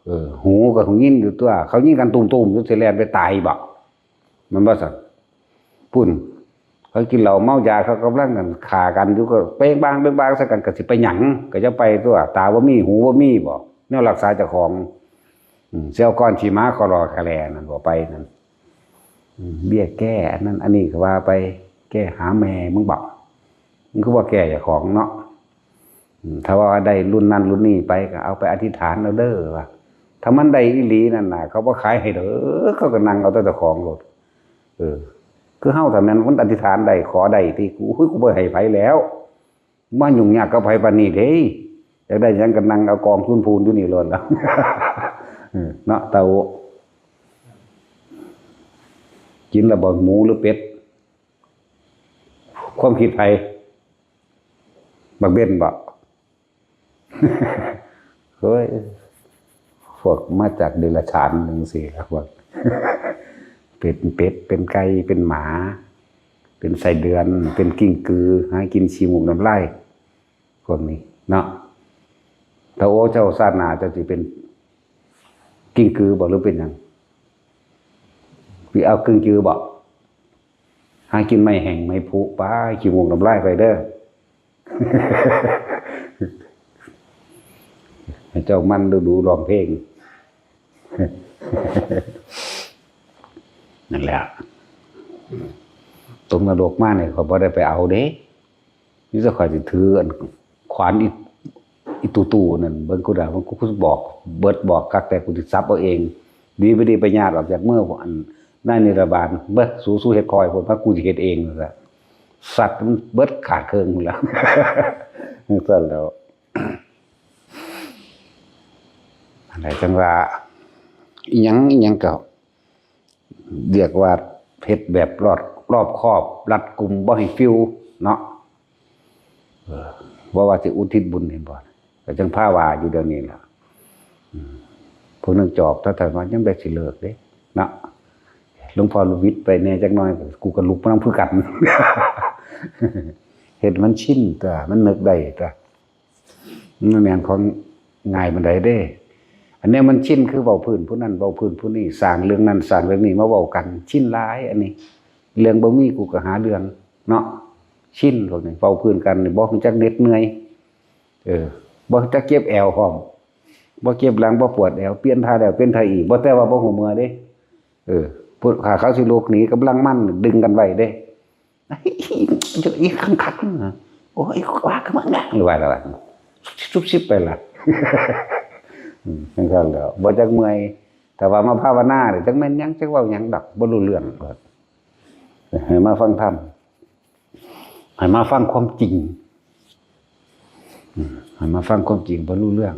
เออ หูก็หูยินอยู่ตัว เขายิงกันตุ้มๆอยู่ สิแล่นไปตายบ่ มันบ่ซั่น พุ่น เขากินเหล้าเมายา เขากำลังกันฆ่ากันอยู่ ก็เป้งบางเป้งบางใส่กัน ก็สิไปหยัง ก็จะไปตัว ตาบ่มี หูบ่มีบ่ แนวรักษาเจ้าของ อืม เสี่ยวก้อนขี้หมาคอรอคาแลนั่นบ่ไปนั่น อืม เบี้ยแก้อันนั้นอันนี้ก็ว่าไป แก้หาแม่มึงบ่ มึงคือว่าแก้เจ้าของเนาะ อืม ถ้าว่าได้รุ่นนั้นรุ่นนี้ไปก็เอาไปอธิษฐานเอาเด้อว่า ถ้ามันได้อีหลีนั่นน่ะ เขาบ่ขายให้เด้อ เขาก็นั่งเอาแต่เจ้าของโลด เออ คือเฮาถ้าแม่นมันอธิษฐานได้ ขอได้ที่กู อุ้ย กูบ่ให้ไผแล้ว มายุ่งยากกับไผปานนี้เด้ อยากได้หยังก็นั่งเอากองทุนพูนอยู่นี่โลดแล้ว เออ เนาะ ตาโอ กินแล้วบ่หมูหรือเป็ด ความคิดไผ บักเบนบ่ เฮ้ย พวกมาจากเดรัจฉานจังซี้ล่ะ พวก เป็นเป็ด เป็นไก่ เป็นหมา เป็นไส้เดือน เป็นกิ้งกือ หากินขี้มูกน้ำลาย พวกนี้เนาะ ตาโอ เจ้าชาติหน้าเจ้าสิเป็นกิ้งกือบ่ หรือเป็นหยัง สิเอากิ้งกือบ่ หากินไม้แห้งไม้ผุไป ขี้มูกน้ำลายไปเด้อ ให้เจ้ามันดูๆร้องเพลง นั่นแหละ ตกนรกมาเนี่ย ข้อยบ่ได้ไปเอาเด้ นี่จะคอยสิถืออันขวานอี อีตู้ๆนั่น เบิ่งกูด่า มันกูบอก เบิดบอกคัก แต่กูสิสับเอาเอง ดีบ่ดีไปญาติออกจากมืออันนายนิรบาล เบิด สู สูเฮ็ดคอย พวกมา กูสิเฮ็ดเอง ว่าซั่น สัตว์มันเบิดขาดเครื่องหมดแล้ว ซั่นแล้ว อันไหนจังว่า อิหยังอิหยังก็ เรียกว่าเฮ็ดแบบรอบ รอบคอบ รัดกุม บ่ให้ฟิวเนาะ เออ บ่ว่าสิอุทิศบุญให้บ่ ก็จังพาว่าอยู่เดี๋ยวนี้ล่ะ อืม พวกนักจอบ ถ้าถามว่ายังได้สิเลิกเด้ เนาะ หลวงพ่อวิทย์ไปแน่จักหน่อย กูก็ลุกมานำคือกัน เฮ็ดมันชินตั๊ว มันนึกได้ตั๊ว มันแม่นของง่ายปานใดเด้ อันเนี้ยมันชิน คือเว้าพื้นผู้นั้น เว้าพื้นผู้นี้ สร้างเรื่องนั้น สร้างเรื่องนี้มาเว้ากัน ชินหลาย อันนี้ เรื่องบ่มีกูก็หาเรื่องเนาะ ชินพวกนี้ เว้าพื้นกันนี่ บ่รู้จักเหน็ดเหนื่อย เออ บ่รู้จักเจ็บแอวพร้อม บ่เจ็บหลัง บ่ปวดแอว เปลี่ยนท่าแล้วเปลี่ยนท่าอีก บ่แต่ว่าบ่รู้เมื่อยเด้ เออ พวกข้าเขาสิลุกหนี กำลังมันดึงกันไว้เด้ อีกคักๆนะ โอ้ย ว่าคือมันนะ หรือว่าอะไรวะ ซุบซิบไปละ อืม จังซั่นแหล้ว บ่จักเมื่อย แต่ว่ามาภาวนาเนี่ย จักแม่นหยัง จักเว้าหยังดอก บ่รู้เรื่อง ให้มาฟังธรรม ให้มาฟังความจริง อืม ให้มาฟังความจริง บ่รู้เรื่อง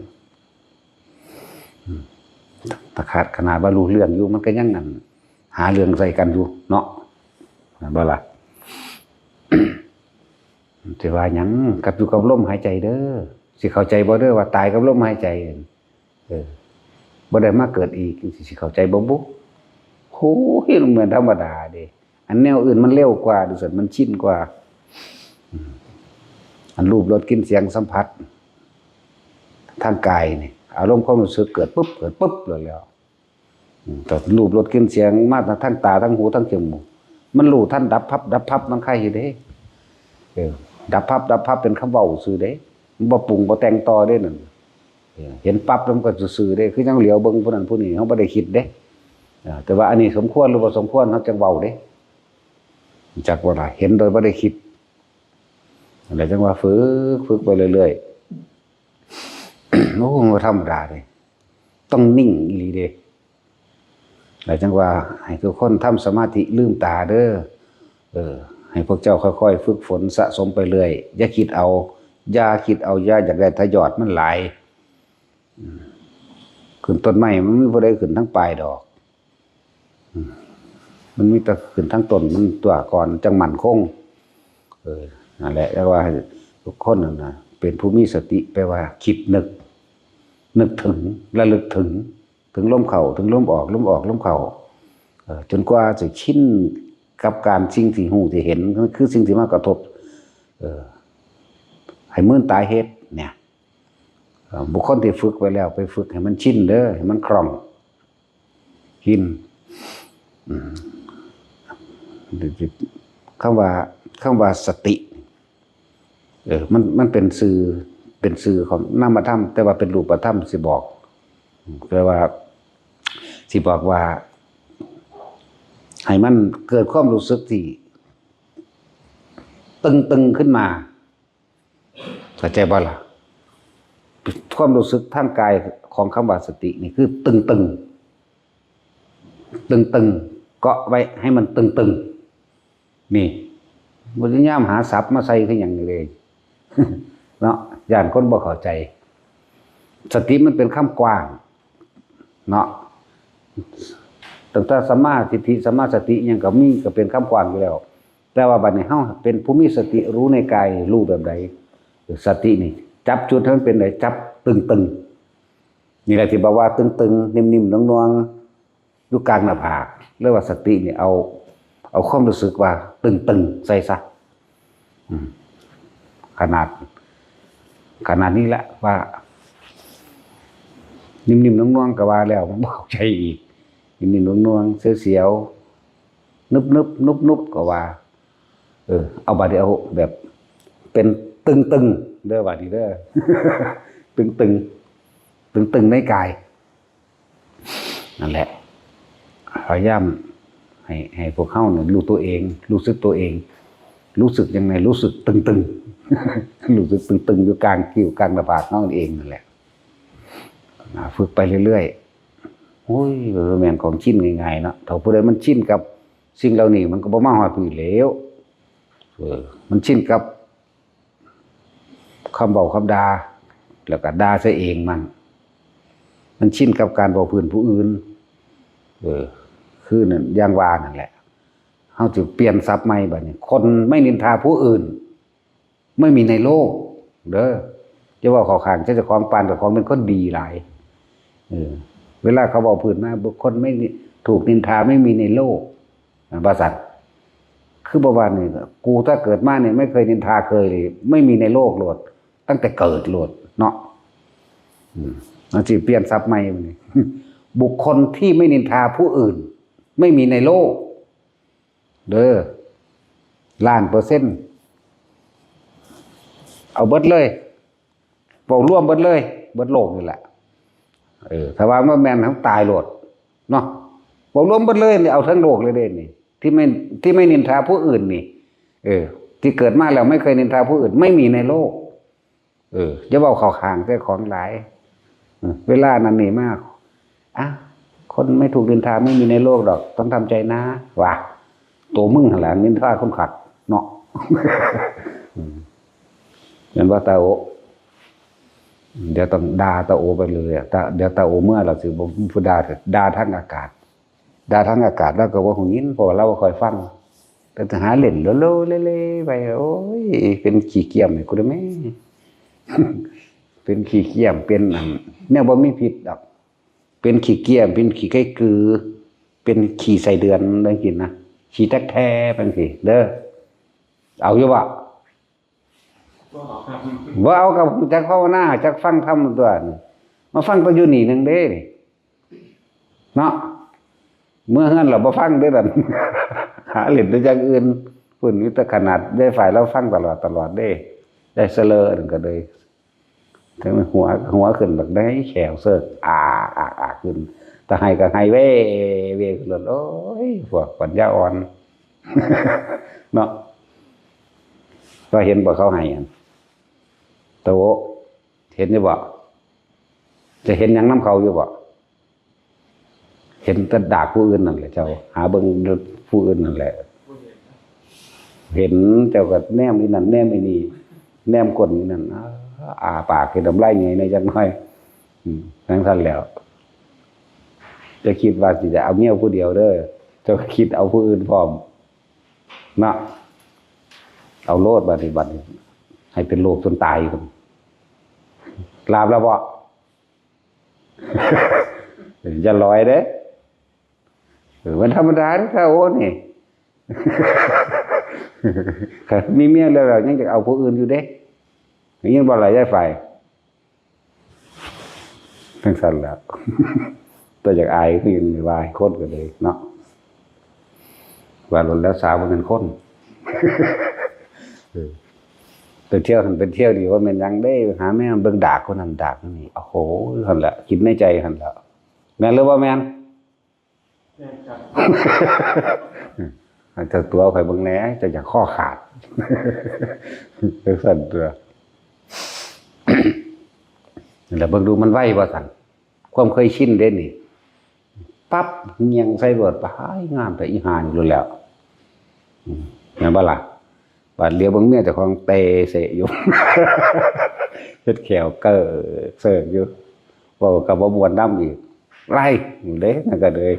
อืม ถ้าขาดขนาดว่ารู้เรื่องอยู่ มันก็ยังนั่น หาเรื่องใส่กันอยู่เนาะ แม่นบ่ล่ะ สิว่าหยัง กับอยู่กับลมหายใจเด้อ สิเข้าใจบ่เด้อว่าตายกับลมหายใจ เออ บ่ได้มาเกิดอีก สิเข้าใจบ่บุ โหย มันเหมือนธรรมดาเด้ อันแนวอื่นมันเร็วกว่า ดูสิ มันชินกว่า อืม อันรูปรสกลิ่นเสียงสัมผัส ทางกายนี่ อารมณ์ความรู้สึกเกิดปุ๊บ เกิดปุ๊บเลยแล้ว อืม แต่รูปรสกลิ่นเสียงมาทางตา ทางหู ทางจมูก มันรู้ทันดับพับ ดับพับ มันใครอยู่เด้ เออ ดับพับ ดับพับ เป็นคำเว้าซื่อเด้ มันบ่ปรุงบ่แต่งต่อเด้นั่น เออ เห็นปั๊บแล้วมันก็ซื่อๆเด้ คือจั่งเหลียวเบิ่งผู้นั้นผู้นี้ เฮาบ่ได้คิดเด้ เออ แต่ว่าอันนี้สมควรหรือบ่สมควร เฮาจั่งเว้าเด้ จักบ่ล่ะ เห็นโดยบ่ได้คิด นั่นแหละจั่งว่าฝึก ฝึกไปเรื่อยๆ โอ้ บ่ธรรมดาเด้ ต้องนิ่งอีหลีเด้ แล้วจั่งว่าให้ทุกคนทำสมาธิลืมตาเด้อ เออ ให้พวกเจ้าค่อยๆฝึกฝนสะสมไปเรื่อย อย่าคิดเอา อย่าคิดเอา อย่าอยากได้ทะยอดมันหลาย อืม ขึ้นต้นไม้มันมีผู้ใดขึ้นทั้งปลายดอก อืม มันมีแต่ขึ้นทั้งต้นมันตัวก่อนจั่งมั่นคง เออ นั่นแหละ แล้วว่าให้ทุกคนนั่นน่ะ เป็นผู้มีสติ แปลว่าคิดนึก นึกถึง ระลึกถึง ถึงลมเข้า ถึงลมออก ลมออก ลมเข้า เออ จนกว่าจะชินกับการสิ่งที่รู้ที่เห็น คือสิ่งที่มากระทบ เออ ให้มื่นตาเฮ็ดเนี่ย เอ่อ บุคคลที่ฝึกไว้แล้ว ไปฝึกให้มันชินเด้อ ให้มันคล่อง ชิน อืม คำว่า คำว่าสติ เออ มัน มันเป็นชื่อ เป็นชื่อของนามธรรม แต่ว่าเป็นรูปธรรมสิบอก แต่ว่า สิบอกว่า ให้มันเกิดความรู้สึกที่ตึงๆขึ้นมา เข้าใจบ่ล่ะ? ความรู้สึกทางกายของคำว่าสตินี่คือตึงๆ ตึงๆ เกาะไว้ให้มันตึงๆ นี่ บ่ได้ยามหาศัพท์มาใส่คือหยังนี่เลย เนาะ ย้านคนบ่เข้าใจ สติมันเป็นคำกว้าง เนาะ ตั้งแต่สัมมาทิฏฐิ สัมมาสติ อิหยังก็มี ก็เป็นคำกว้างอยู่แล้ว แต่ว่าบัดนี้เฮาเป็นผู้มีสติรู้ในกาย รู้แบบใด สตินี่ จับจุดให้มันเป็นใด จับตึงๆ นี่แหละที่บอกว่าตึงๆ นิ่มๆ หน่วงๆ อยู่กลางหน้าผาก เรียกว่าสตินี่เอา เอาความรู้สึกว่าตึงๆ ใส่ซะ อืม ขนาด ขนาดนี้แหละว่า นิ่มๆ หน่วงๆ ก็ว่าแล้ว มันบ่เข้าใจอีก นิ่มๆ หน่วงๆ เสียวๆ นึบๆ นุบๆ ก็ว่า เออ เอาบัดนี้เอาแบบ เป็นตึงๆ เด้อ บัดนี้เด้อ ตึงๆ ตึงๆ ในกาย นั่นแหละ พยายามให้ ให้พวกเฮาเนี่ยรู้ตัวเอง รู้สึกตัวเอง รู้สึกยังไง รู้สึกตึงๆ รู้สึกตึงๆ อยู่กลางคิ้วกลางหน้าผากเฮาเองนั่นแหละ อ่า ฝึกไปเรื่อยๆ โอ้ย บ่แม่นของชินง่ายๆ เนาะ ถ้าผู้ใดมันชินกับสิ่งเหล่านี้ มันก็บ่มาฮอดพี้แหล้ว เออ มันชินกับ คำเว้าคำด่า แล้วก็ด่าใส่เองมัน มันชินกับการเว้าพื้นผู้อื่น เออ คือนั่น อย่างว่านั่นแหละ เฮาสิเปลี่ยนศัพท์ใหม่บัดนี้ คนไม่นินทาผู้อื่น ไม่มีในโลก เด้อ อย่าเว้าเข้าข้างเจ้าของ ปานเจ้าของเป็นคนดีหลาย เออ เวลาเขาเว้าพื้นมา บุคคลไม่นิ- ถูกนินทาไม่มีในโลก ว่าซั่น คือบ่ว่านี่ กูถ้าเกิดมาเนี่ยไม่เคยนินทาเคยเลย ไม่มีในโลกโลด ตั้งแต่เกิดโลดเนาะ อืม มันสิเปลี่ยนศัพท์ใหม่บัดนี้ บุคคลที่ไม่นินทาผู้อื่น ไม่มีในโลก เด้อ ล้านเปอร์เซ็นต์ เอาเบิดเลย เว้ารวมเบิดเลย เบิดโลกนี่แหละ เออ ถ้าว่าบ่แม่น ทั้งตายโลด เนาะ เว้ารวมเบิดเลยนี่ เอาทั้งโลกเลยเด้นี่ ที่ไม่ ที่ไม่นินทาผู้อื่นนี่ เออ ที่เกิดมาแล้วไม่เคยนินทาผู้อื่น ไม่มีในโลก เออ อย่าเว้าเข้าข้างเจ้าของหลาย เออ เวลานั้นนี่มา อ่ะ คนไม่ถูกนินทาไม่มีในโลกดอก ต้องทำใจนะ ว่า ตัวมึงหั่นล่ะนินทาคนคักเนาะ อืม แม่นบ่ตาโอ เดี๋ยวต้องด่าตาโอไปเลยอะ ตา- เดี๋ยวตาโอเมื่อเราสิบ่ผู้ด่า ด่าทางอากาศ ด่าทางอากาศ แล้วก็บ่ฮู้ยิน เพราะว่าเราบ่ค่อยฟัง แต่จะหาเล่นโลโลเลเลไป โอ้ย เป็นขี้เกียจนี่กูได้แม่ เป็นขี้เกียจ เป็นอัน แนวบ่มีพิษดอก เป็นขี้เกียจ เป็นขี้ไก่กือ เป็นขี้ไส้เดือนจังซี่นะ ขี้แต๊กแท้จังซี่เด้อ เอาอยู่บ่? บ่เอาครับ จักภาวนา จักฟังธรรมตัวนี่ มาฟังแต่อยู่นี่หนึ่งเด้ เนาะ เมื่อเฮือนเราบ่ฟังเด้อนั่น หาเล่นแต่อย่างอื่น พุ่นมีแต่ขนาดยายฝ่ายเราฟังตลอดตลอดเด้ ยายเสลอนั่นก็เลย ถึงหัว หัวขึ้นบักได้แขวเสิร์ก อาก อาก อากขึ้น แต่ไห้ก็ไห้เว่ เว่ขึ้นรถ โอ้ย พวกปัญญาอ่อน เนาะ ก็เห็นบ่เขาไห้หั่น โต เห็นอยู่บ่? จะเห็นหยังนำเขาอยู่บ่? เห็นแต่ดากผู้อื่นนั่นแหละเจ้า หาเบิ่งผู้อื่นนั่นแหละ เห็นเจ้าก็แนมอีนั่นแนมอีนี่ แนมก้นอีนั่น อ้า อ้าปากเฮ็ดน้ำลายไงในจักหน่อย อืม จั่งซั่นแหล้ว จะคิดว่าสิจะเอาเมียผู้เดียวเด้อ เจ้าก็คิดเอาผู้อื่นพร้อม เนาะ เอาโลดบัดนี้ บัดนี้ ให้เป็นโรคจนตายพุ่น หลับแล้วบ่? อย่าลอยเด้ เออ มันธรรมดาเด้อ ถ้าโอ้นี่ คันมีเมียแล้ว ยังอยากเอาผู้อื่นอยู่เด้ อย่างนี้บ่ล่ะยายฝ่าย จังซั่นแหละ แต่อยากอายคือยังว่าให้คนก็เลยเนาะ ว่าหลุดแล้วสาวบ่เป็นคน เออ ไปเที่ยวหั้นไปเที่ยวนี่ว่าแม่นหยังเด้ หาแม่เบิ่งดากคนนั้นดากคนนี้ โอ้โห หั่นแหละ คิดในใจหั่นแหละ แม่นหรือบ่แม่น แม่นครับ เจ้าตัวข่อยเบิ่งแหน่ เจ้าอยากข้อขาด จังซั่นตัว แล้วเบิ่งดูมันไวบ่ซั่น ความเคยชินเด้นี่ ปั๊บ เงี่ยงใส่โลด ไป หาย งามแต่อีห่านี่โลดแล้ว อืม แม่นบ่ล่ะ บาดเหลียวเบิ่งเมียเจ้าของเตะเสะอยู่ เฮ็ดแข้วเก้อเซิกอยู่ เว้าก็บ่ม่วนนำอีก ไล่เด้ นั่นก็เลย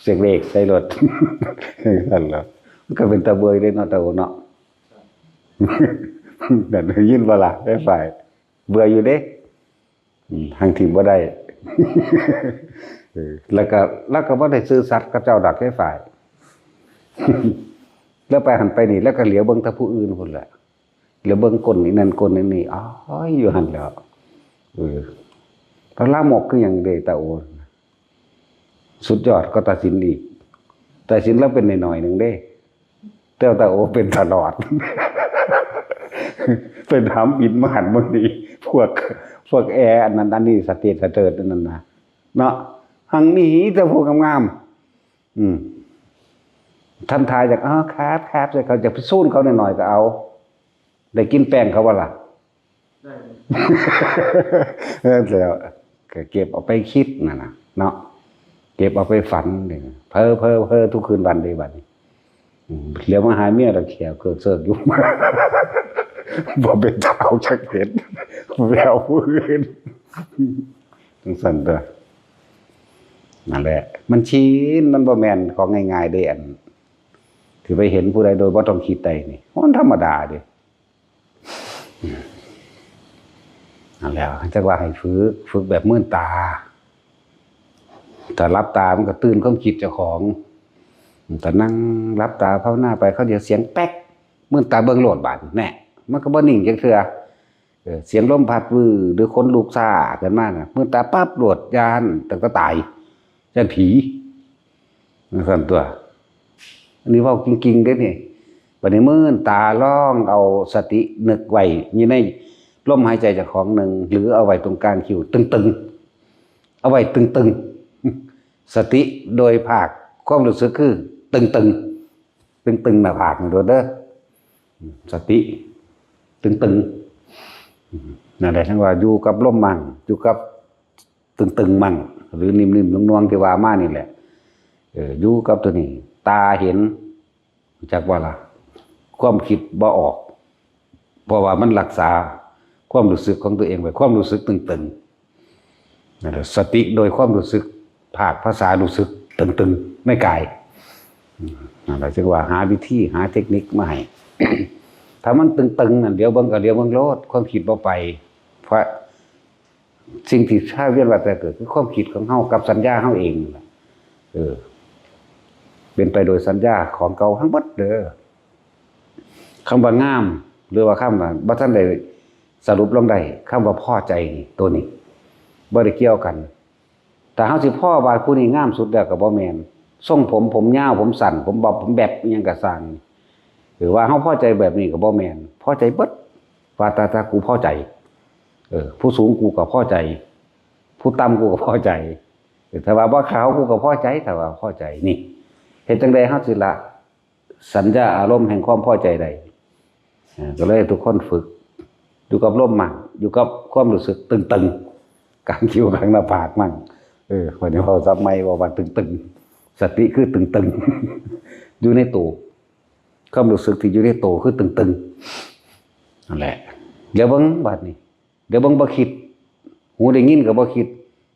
เสียงเลขใส่โลด นั่นล่ะ มันก็เป็นตาเบื่อเด้เนาะ ตาโอเนาะ นั่นได้ยินบ่ล่ะ ไอ้ฝ่าย เบื่ออยู่เด้ อืม ทางที่บ่ได้ เออ แล้วก็ แล้วก็บ่ได้ซื่อสัตย์กับเจ้าดอก ไอ้ฝ่าย แล้วไปหั้นไปนี่ แล้วก็เหลียวเบิ่งแต่ผู้อื่นพุ้นแหละ เหลียวเบิ่งคนนี้นั่นคนนี้นี่ อ้อย อยู่หั่นแหล้ว เออ พระลามกคือหยังเด้ ตาโอ สุดยอดก็ตาสินอีก ตาสินแล้วเป็นหน่อยๆหนึ่งเด้ แต่ว่าตาโอเป็นตลอด เป็นหามบินมาหันเบิ่งนี่ พวก พวกแอร์อันนั้นอันนี้ สะเตดสะเติดอันนั้นนะ เนาะ หังมีแต่พวกงามๆ อืม ท่านทายอยาก อ๋อ ครับ ครับ แต่เขาจะไปซูนเขาหน่อยๆก็เอา ได้กินแป้งเขาบ่ล่ะ ได้ เออ แล้วก็เก็บเอาไปคิดนั่นน่ะ เนาะ เก็บเอาไปฝันนี่ เพ้อ เพ้อ เพ้อทุกคืนวันเลยบัดนี้ อืม เหลียวมาหาเมียแล้วแข้วเคิกเซิกอยู่ บ่เป็นสาวจักเม็ด แววผู้อื่น จังซั่นตัว นั่นแหละ มันชิน มันบ่แม่นของง่ายๆเด้ อัน ที่ไปเห็นผู้ใดโดยบ่ต้องคิดใดนี่ มันธรรมดาเด้ นั่นแหละ จักว่าให้ฝึก ฝึกแบบมื่นตา ถ้าหลับตามันก็ตื่นความคิดเจ้าของ ถ้านั่งหลับตาภาวนาไป เขาเดี๋ยวเสียงแป๊ก มื่นตาเบิ่งโลดบาด แน่ มันก็บ่นิ่งจักเทื่อ เออ เสียงลมพัดวื้อ หรือขนลุกซ่าขึ้นมาน่ะ มื่นตาปั๊บโลด ย่าน ตั้งแต่ตาย ย่านผี จังซั่นตัว อันนี้เว้าจริงๆเด้นี่ บัดนี้มื่นตาลองเอาสตินึกไว้อยู่ในลมหายใจเจ้าของหนึ่ง หรือเอาไว้ตรงกลางคิ้ว ตึงๆ เอาไว้ตึงๆ สติโดยภาคความรู้สึกคือตึงๆ ตึงๆ หน้าผากนี่โลดเด้อ สติ ตึงๆ นั่นแหละ จั่งว่าอยู่กับลมมั่ง อยู่กับตึงๆ มั่ง หรือนิ่มๆ นวลๆ ที่ว่ามานี่แหละ เออ อยู่กับตัวนี้ ตาเห็น จักว่าล่ะ ความคิดบ่ออก เพราะว่ามันรักษาความรู้สึกของตัวเองไว้ ความรู้สึกตึงๆ นั่นแหละ สติโดยความรู้สึก ภาคภาษารู้สึกตึงๆ ในกาย อืม นั่นแหละ จึงว่าหาวิธี หาเทคนิคมาให้ ถ้ามันตึงๆ นั่น เดี๋ยวเบิ่งก็เดี๋ยวเบิ่งโลด ความคิดบ่ไป เพราะสิ่งที่พาเวียนว่ายตายเกิด คือความคิดของเฮากับสัญญาเฮาเองนั่นแหละ เออ เป็นไปโดยสัญญาของเก่าทั้งหมดเด้อ คำว่างาม หรือว่าคำว่าบ่ทันได้สรุปลงได้ คำว่าพอใจนี่ ตัวนี้ บ่ได้เกี่ยวกัน ถ้าเฮาสิพอว่าผู้นี้งามสุดแล้วก็บ่แม่น ทรงผม ผมยาว ผมสั้น ผมบอบ ผมแบด อิหยังก็ซ่าง หรือว่าเฮาพอใจแบบนี้ก็บ่แม่น พอใจเบิด ว่าแต่ แต่กูพอใจ เออ ผู้สูงกูก็พอใจ ผู้ต่ำกูก็พอใจ เออ ถ้าว่าบ่ขาวกูก็พอใจ ถ้าว่าพอใจ นี่ เฮ็ดจั่งใดเฮาสิละ สัญญาอารมณ์แห่งความพอใจได้ อ่า ก็เลยให้ทุกคนฝึก อยู่กับลมมั่ง อยู่กับความรู้สึกตึงๆ กลางคิ้วกลางหน้าผากมั่ง เออ วันนี้เว้าศัพท์ใหม่ เว้าว่าตึงๆ สติคือตึงๆ อยู่ในตัว ความรู้สึกที่อยู่ในตัวคือตึงๆ นั่นแหละ เดี๋ยวเบิ่งบัดนี้ เดี๋ยวเบิ่งบ่คิด หูได้ยินก็บ่คิด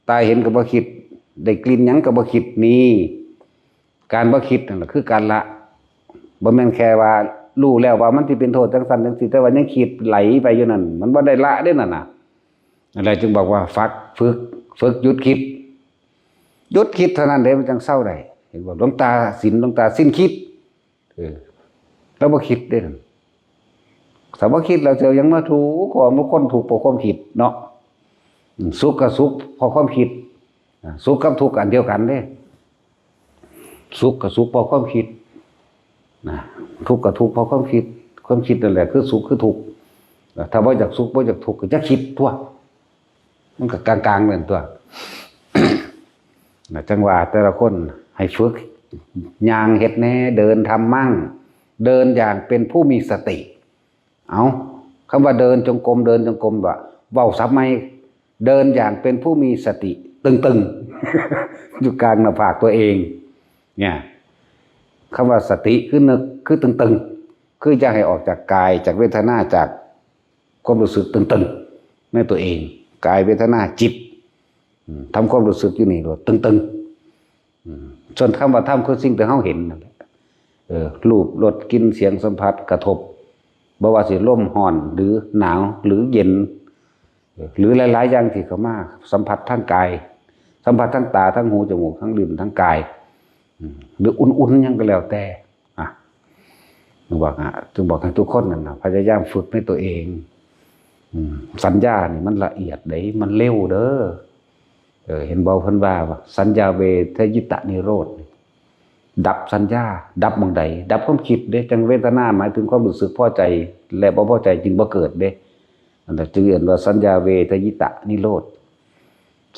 ตาเห็นก็บ่คิด ได้กลิ่นหยังก็บ่คิด นี่ การบ่คิดนั่นแหละคือการละ บ่แม่นแค่ว่ารู้แล้วว่ามันสิเป็นโทษจั่งซั้นจั่งซี้ แต่ว่ายังคิดไหลไปอยู่นั่น มันบ่ได้ละเด้นั่นน่ะ นั่นแหละจึงบอกว่าฝึก ฝึก ฝึกหยุดคิด หยุดคิดเท่านั้นเด้มันจั่งเซาได้ เห็นบ่ หลวงตาสิน หลวงตาสินคิด เออ ลาวบ่คิดเด้นั่น ถ้าบ่คิดแล้วจะยังมาทุกข์ ก็มันคนทุกข์เพราะความคิดเนาะ อืม สุขกับสุขเพราะความคิด อ่า สุขกับทุกข์อันเดียวกันเด้ สุขกับสุขเพราะความคิด นะ ทุกข์กับทุกข์เพราะความคิด ความคิดนั่นแหละคือสุขคือทุกข์ ถ้าบ่อยากสุขบ่อยากทุกข์ก็จะคิดตัว มันก็กลางๆนั่นตัว นะ จังว่าแต่ละคนให้ฝึก ย่างเฮ็ดแน่ เดินทำมั่ง เดินอย่างเป็นผู้มีสติ เอา คำว่าเดินจงกรม เดินจงกรม ว่า เว้าศัพท์ใหม่ เดินอย่างเป็นผู้มีสติ ตึงๆ อยู่กลางหน้าผากตัวเอง เนี่ย คำว่าสติคือนึก คือตึงๆ คืออย่าให้ออกจากกาย จากเวทนา จากความรู้สึกตึงๆ ในตัวเอง กาย เวทนา จิต อืม ทำความรู้สึกอยู่นี่โลด ตึงๆ อืม ส่วนคำว่าธรรมคือสิ่งที่เฮาเห็นนั่นแหละ เออ รูป รส กลิ่น เสียง สัมผัส กระทบ บ่ว่าสิลมร้อนหรือหนาวหรือเย็น เออ หรือหลายๆอย่างที่เข้ามาสัมผัสทางกาย สัมผัสทางตา ทางหู จมูก ทางลิ้น ทางกาย อืม หรืออุ่นๆหยังก็แล้วแต่ อ่ะ จึงบอกฮะ จึงบอกให้ทุกคนนั่นนะ พยายามฝึกในตัวเอง อืม สัญญานี่มันละเอียดเด้ มันเร็วเด้อ เออ เห็นบ่ เพิ่นว่า สัญญาเวทยิตะนิโรธ ดับสัญญา ดับหม่องใด ดับความคิดเด้ จังเวทนาหมายถึงความรู้สึกพอใจและบ่พอใจจึงบ่เกิดเด้ อันนั้นจึงเรียกว่าสัญญาเวทยิตะนิโรธ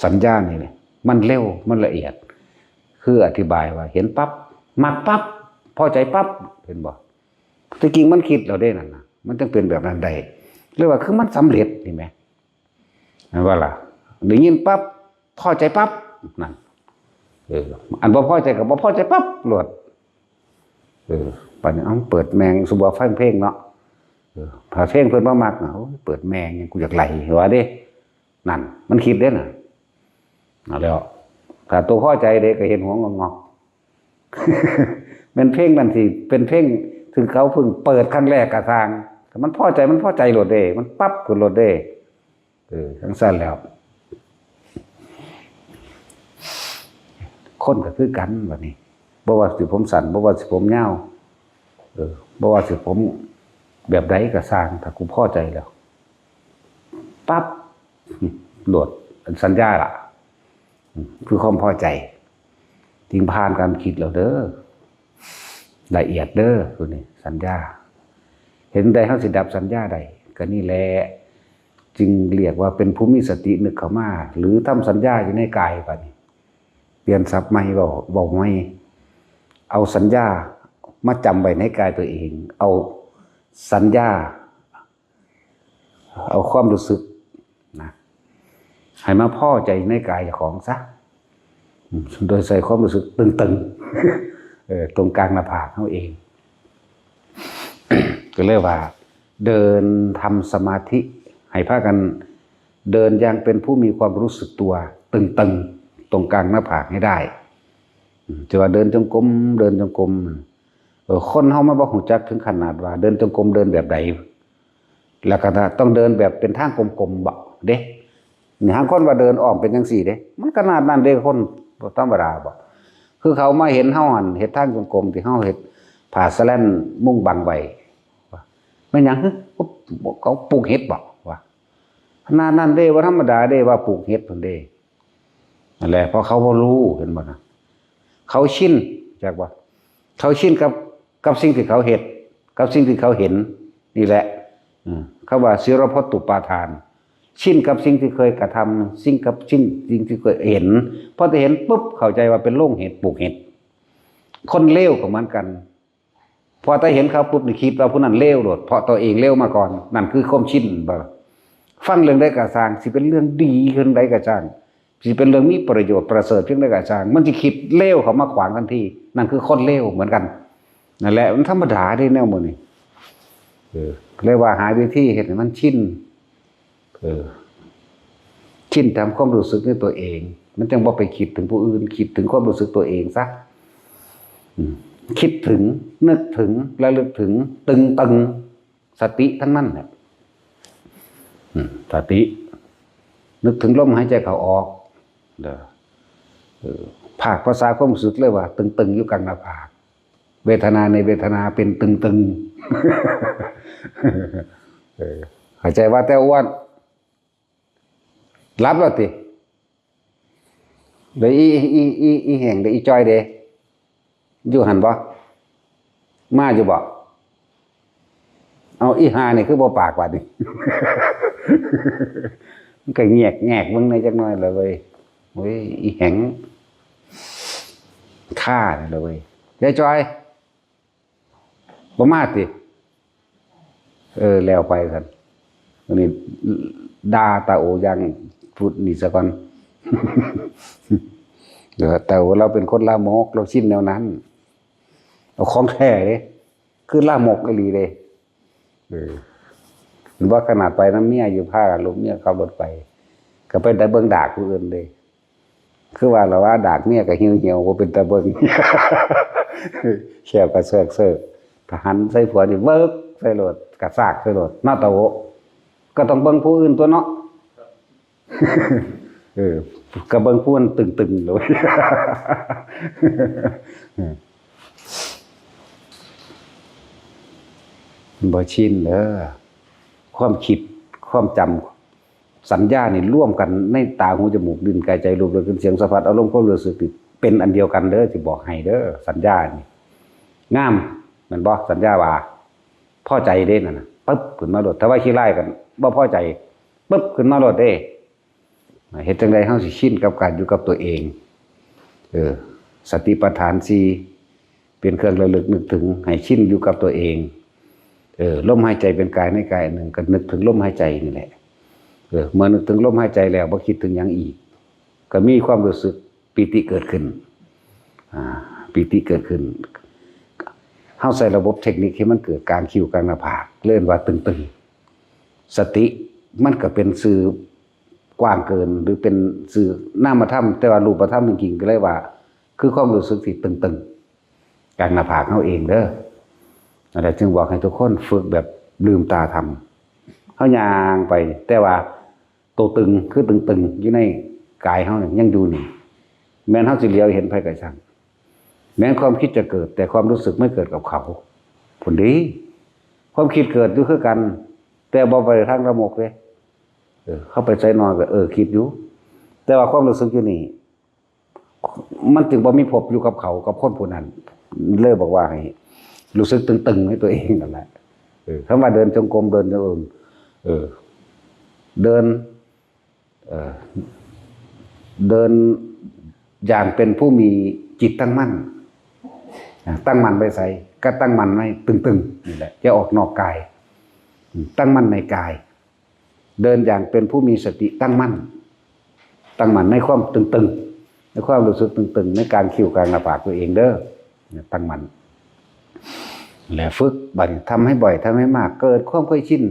สัญญานี่เนี่ยมันเร็ว มันละเอียด คืออธิบายว่าเห็นปั๊บ มักปั๊บ พอใจปั๊บ เห็นบ่ ที่จริงมันคิดแล้วเด้นั่นนะ มันจึงเป็นแบบนั้นได้ เรียกว่าคือมันสำเร็จนี่แหม เห็นบ่ล่ะ ได้ยินปั๊บ พอใจปั๊บ นั่น เออ อันบ่พอใจก็บ่พอใจปั๊บโลด เออ ปานนี้ เอ้า เปิดแม่ง สมมุติว่าฟังเพลงเนาะ เออ ถ้าเพลงเพิ่นบ่มักน่ะ โอ้ย เปิดแม่ง กูอยากไหล ว่าเด้ นั่น มันคิดเด้น่ะ เอาแล้ว ถ้าตัวพอใจเด้ก็เห็นหัวงอกๆ แม่นเพลงนั่นสิเป็นเพลง ซึ่งเขาเพิ่งเปิดครั้งแรกก็ซ่าง ถ้ามันพอใจ มันพอใจโลดเด้ มันปั๊บขึ้นโลดเด้ เออ จังซั่นแล้ว คนก็คือกันบัดนี้ บ่ว่าสิผมสั้น บ่ว่าสิผมยาว เออ บ่ว่าสิผมแบบใดก็ซ่าง ถ้ากูพอใจแล้ว ปั๊บ โลด สัญญาล่ะ คือความพอใจ จึงผ่านการคิดแล้วเด้อ ละเอียดเด้อ ตัวนี้ สัญญา เห็นใดเฮาสิดับสัญญาได้ ก็นี่แหละ จึงเรียกว่าเป็นผู้มีสตินึกเข้ามา หรือทำสัญญาอยู่ในกายบัดนี้ เปลี่ยนศัพท์ใหม่ เว้า เว้าใหม่ เอาสัญญามาจำไว้ในกายตัวเอง เอาสัญญา เอาความรู้สึกนะ ให้มาพอใจในกายเจ้าของซะ อืม โดยใส่ความรู้สึกตึงๆ เออ ตรงกลางหน้าผากเฮาเอง ก็เลยว่า เดินทำสมาธิ ให้พากันเดินอย่างเป็นผู้มีความรู้สึกตัว ตึงๆ ตรงกลางหน้าผากให้ได้ อืม จะว่าเดินจงกรม เดินจงกรม เออ คนเฮามันบ่ฮู้จักถึงขนาดว่าเดินจงกรมเดินแบบใด แล้วก็ต้องเดินแบบเป็นทางกลมๆ บ่ เด้ นี่ หางคนว่าเดินอ้อมเป็นจังซี่เด้ มันขนาดนั้นเด้ คนบ่ธรรมดาบ่ คือเขามาเห็นเฮาหั่น เฮ็ดทางจงกรมที่เฮาเฮ็ดผ้าสะแลนมุงบังไว้ ว่า แม่นหยัง หึ เขาปลูกเห็ดบ่ ว่า ขนาดนั้นเด้ บ่ธรรมดาเด้ ว่าปลูกเห็ดพุ้นเด้ นั่นแหละ เพราะเขาบ่รู้ เห็นบ่นะ เขาชิน จักว่า เขาชินกับ กับสิ่งที่เขาเฮ็ด กับสิ่งที่เขาเห็น นี่แหละ อืม คำว่า ศิลปตตุปาทาน ชินกับสิ่งที่เคยกระทำ สิ่งกับสิ่ง สิ่งที่เคยเห็น พอแต่เห็นปุ๊บ เข้าใจว่าเป็นโรงเห็ด ปลูกเห็ด คนเลวก็เหมือนกัน พอแต่เห็นเขาปุ๊บนี่คิดว่าผู้นั้นเลวโลด เพราะตัวเองเลวมาก่อน นั่นคือความชินบ่ ฟังเรื่องใดก็ซ่าง สิเป็นเรื่องดีเรื่องใดก็ซ่าง สิเป็นเรื่องมีประโยชน์ประเสริฐเพียงใดก็ซ่าง มันสิคิดเลวเข้ามาขวางทันที นั่นคือคนเลวเหมือนกัน นั่นแหละ มันธรรมดาเด้แนวหมู่นี้ เออ เรียกว่าหาวิธีเฮ็ดให้มันชิน เออ ชินตามความรู้สึกในตัวเอง มันจังบ่ไปคิดถึงผู้อื่น คิดถึงความรู้สึกตัวเองซะ อืม คิดถึง นึกถึง ระลึกถึง ตึงๆ สติทั้งนั้นแหละ อืม สติ นึกถึงลมหายใจเข้าออก เด้อ เออ ภาคภาษาความรู้สึกเลยว่า ตึงๆ อยู่กลางหน้าผาก เวทนาในเวทนาเป็นตึงๆ เข้าใจว่าแต่อ้วน หลับแล้วติ เดี๋ยวอีอีอีอีแห่งเดี๋ยวอีจอยเด้ อยู่หั่นบ่ มาอยู่บ่ เอาอีหานี่คือบ่ปากว่านี่ มันก็แงกแงกเบิ่งในจักหน่อยแล้วเว้ย เว้ย อีแห่ง ฆ่านี่แล้วเว้ย ยายจอย บ่มาติ เออ แล้วไปซั่น วันนี้ด่าตาโออย่างพุดนี่ซะก่อน เดี๋ยวตาโอเราเป็นคนลามก เราชินแนวนั้น เอาของแท้เด้ คือลามกอีหลีเด้ เออ เห็นบ่ ขนาดไปนำเมียอยู่ พากันลูกเมียขับรถไป ก็ไปได้เบิ่งดากผู้อื่นเด้ คือว่าล่ะว่าดากเมียก็เหี่ยวๆ บ่เป็นตาเบิ่ง แข้วก็เสิกๆ ถ้าหันใส่ผัวนี่เบิกใส่โลด กระซากใส่โลด เนาะตาโอ ก็ต้องเบิ่งผู้อื่นตั๊วเนาะ เออ ก็เบิ่งผู้นั้นตึงๆ โลด บ่ชินเด้อ ความคิด ความจำ สัญญานี่รวมกันในตา หู จมูก ลิ้น กาย ใจ รูป รส กลิ่น เสียง สัมผัส อารมณ์ ความรู้สึกนี่เป็นอันเดียวกันเด้อ สิบอกให้เด้อ สัญญานี่ งาม แม่นบ่ สัญญาว่า พอใจเด้นั่นน่ะ ปึ๊บ ขึ้นมาโลด ถ้าว่าขี้ร้ายกัน บ่พอใจ ปึ๊บ ขึ้นมาโลดเด้ เฮ็ดจั่งใดเฮาสิชินกับการอยู่กับตัวเอง เออ สติปัฏฐานสี่ เป็นเครื่องระลึกนึกถึง ให้ชินอยู่กับตัวเอง เออ ลมหายใจเป็นกายในกายอันหนึ่ง ก็นึกถึงลมหายใจนี่แหละ เออ เมื่อนึกถึงลมหายใจแล้ว บ่คิดถึงหยังอีก ก็มีความรู้สึกปีติเกิดขึ้น อ่า ปีติเกิดขึ้น เฮาใช้ระบบเทคนิคให้มันเกิดกลางคิ้วกลางหน้าผาก เรียกว่าตึงๆ สติมันก็เป็นสื่อกว้างเกิน หรือเป็นสื่อนามธรรม แต่ว่ารูปธรรมจริงๆ ก็เลยว่า คือความรู้สึกที่ตึงๆ กลางหน้าผากเฮาเองเด้อ นั่นแหละจึงบอกให้ทุกคนฝึกแบบลืมตาทำ เฮาย่างไป แต่ว่าตัวตึงคือตึงๆ อยู่ในกายเฮานี่ยังอยู่นี่ แม้นเฮาสิเหลียวเห็นไผก็ช่าง แม้นความคิดจะเกิด แต่ความรู้สึกไม่เกิดกับเขา พุ้นเด้ ความคิดเกิดอยู่คือกัน แต่บ่ไปทางลามกเด้ เออ เฮาไปไสนอนก็ เออ คิดอยู่ แต่ว่าความรู้สึกอยู่นี่ มันจึงบ่มีภพอยู่กับเขา กับคนผู้นั้น เลยบอกว่าให้รู้สึกตึงๆ ให้ตัวเองนั่นแหละ เออ คำว่าเดินจงกรม เดินจงกรม เออ เดิน เออ เดินอย่างเป็นผู้มีจิตตั้งมั่น อ่ะ ตั้งมั่นไว้ไส ก็ตั้งมั่นไว้ตึงๆ นี่แหละ อย่าออกนอกกาย อืม ตั้งมั่นในกาย เดินอย่างเป็นผู้มีสติตั้งมั่น ตั้งมั่นในความตึงๆ ในความรู้สึกตึงๆ ในกลางคิ้วกลางหน้าผากตัวเองเด้อ เนี่ย ตั้งมั่น และฝึก บัดนี้ทำให้บ่อย ทำให้มาก เกิดความเคยชิน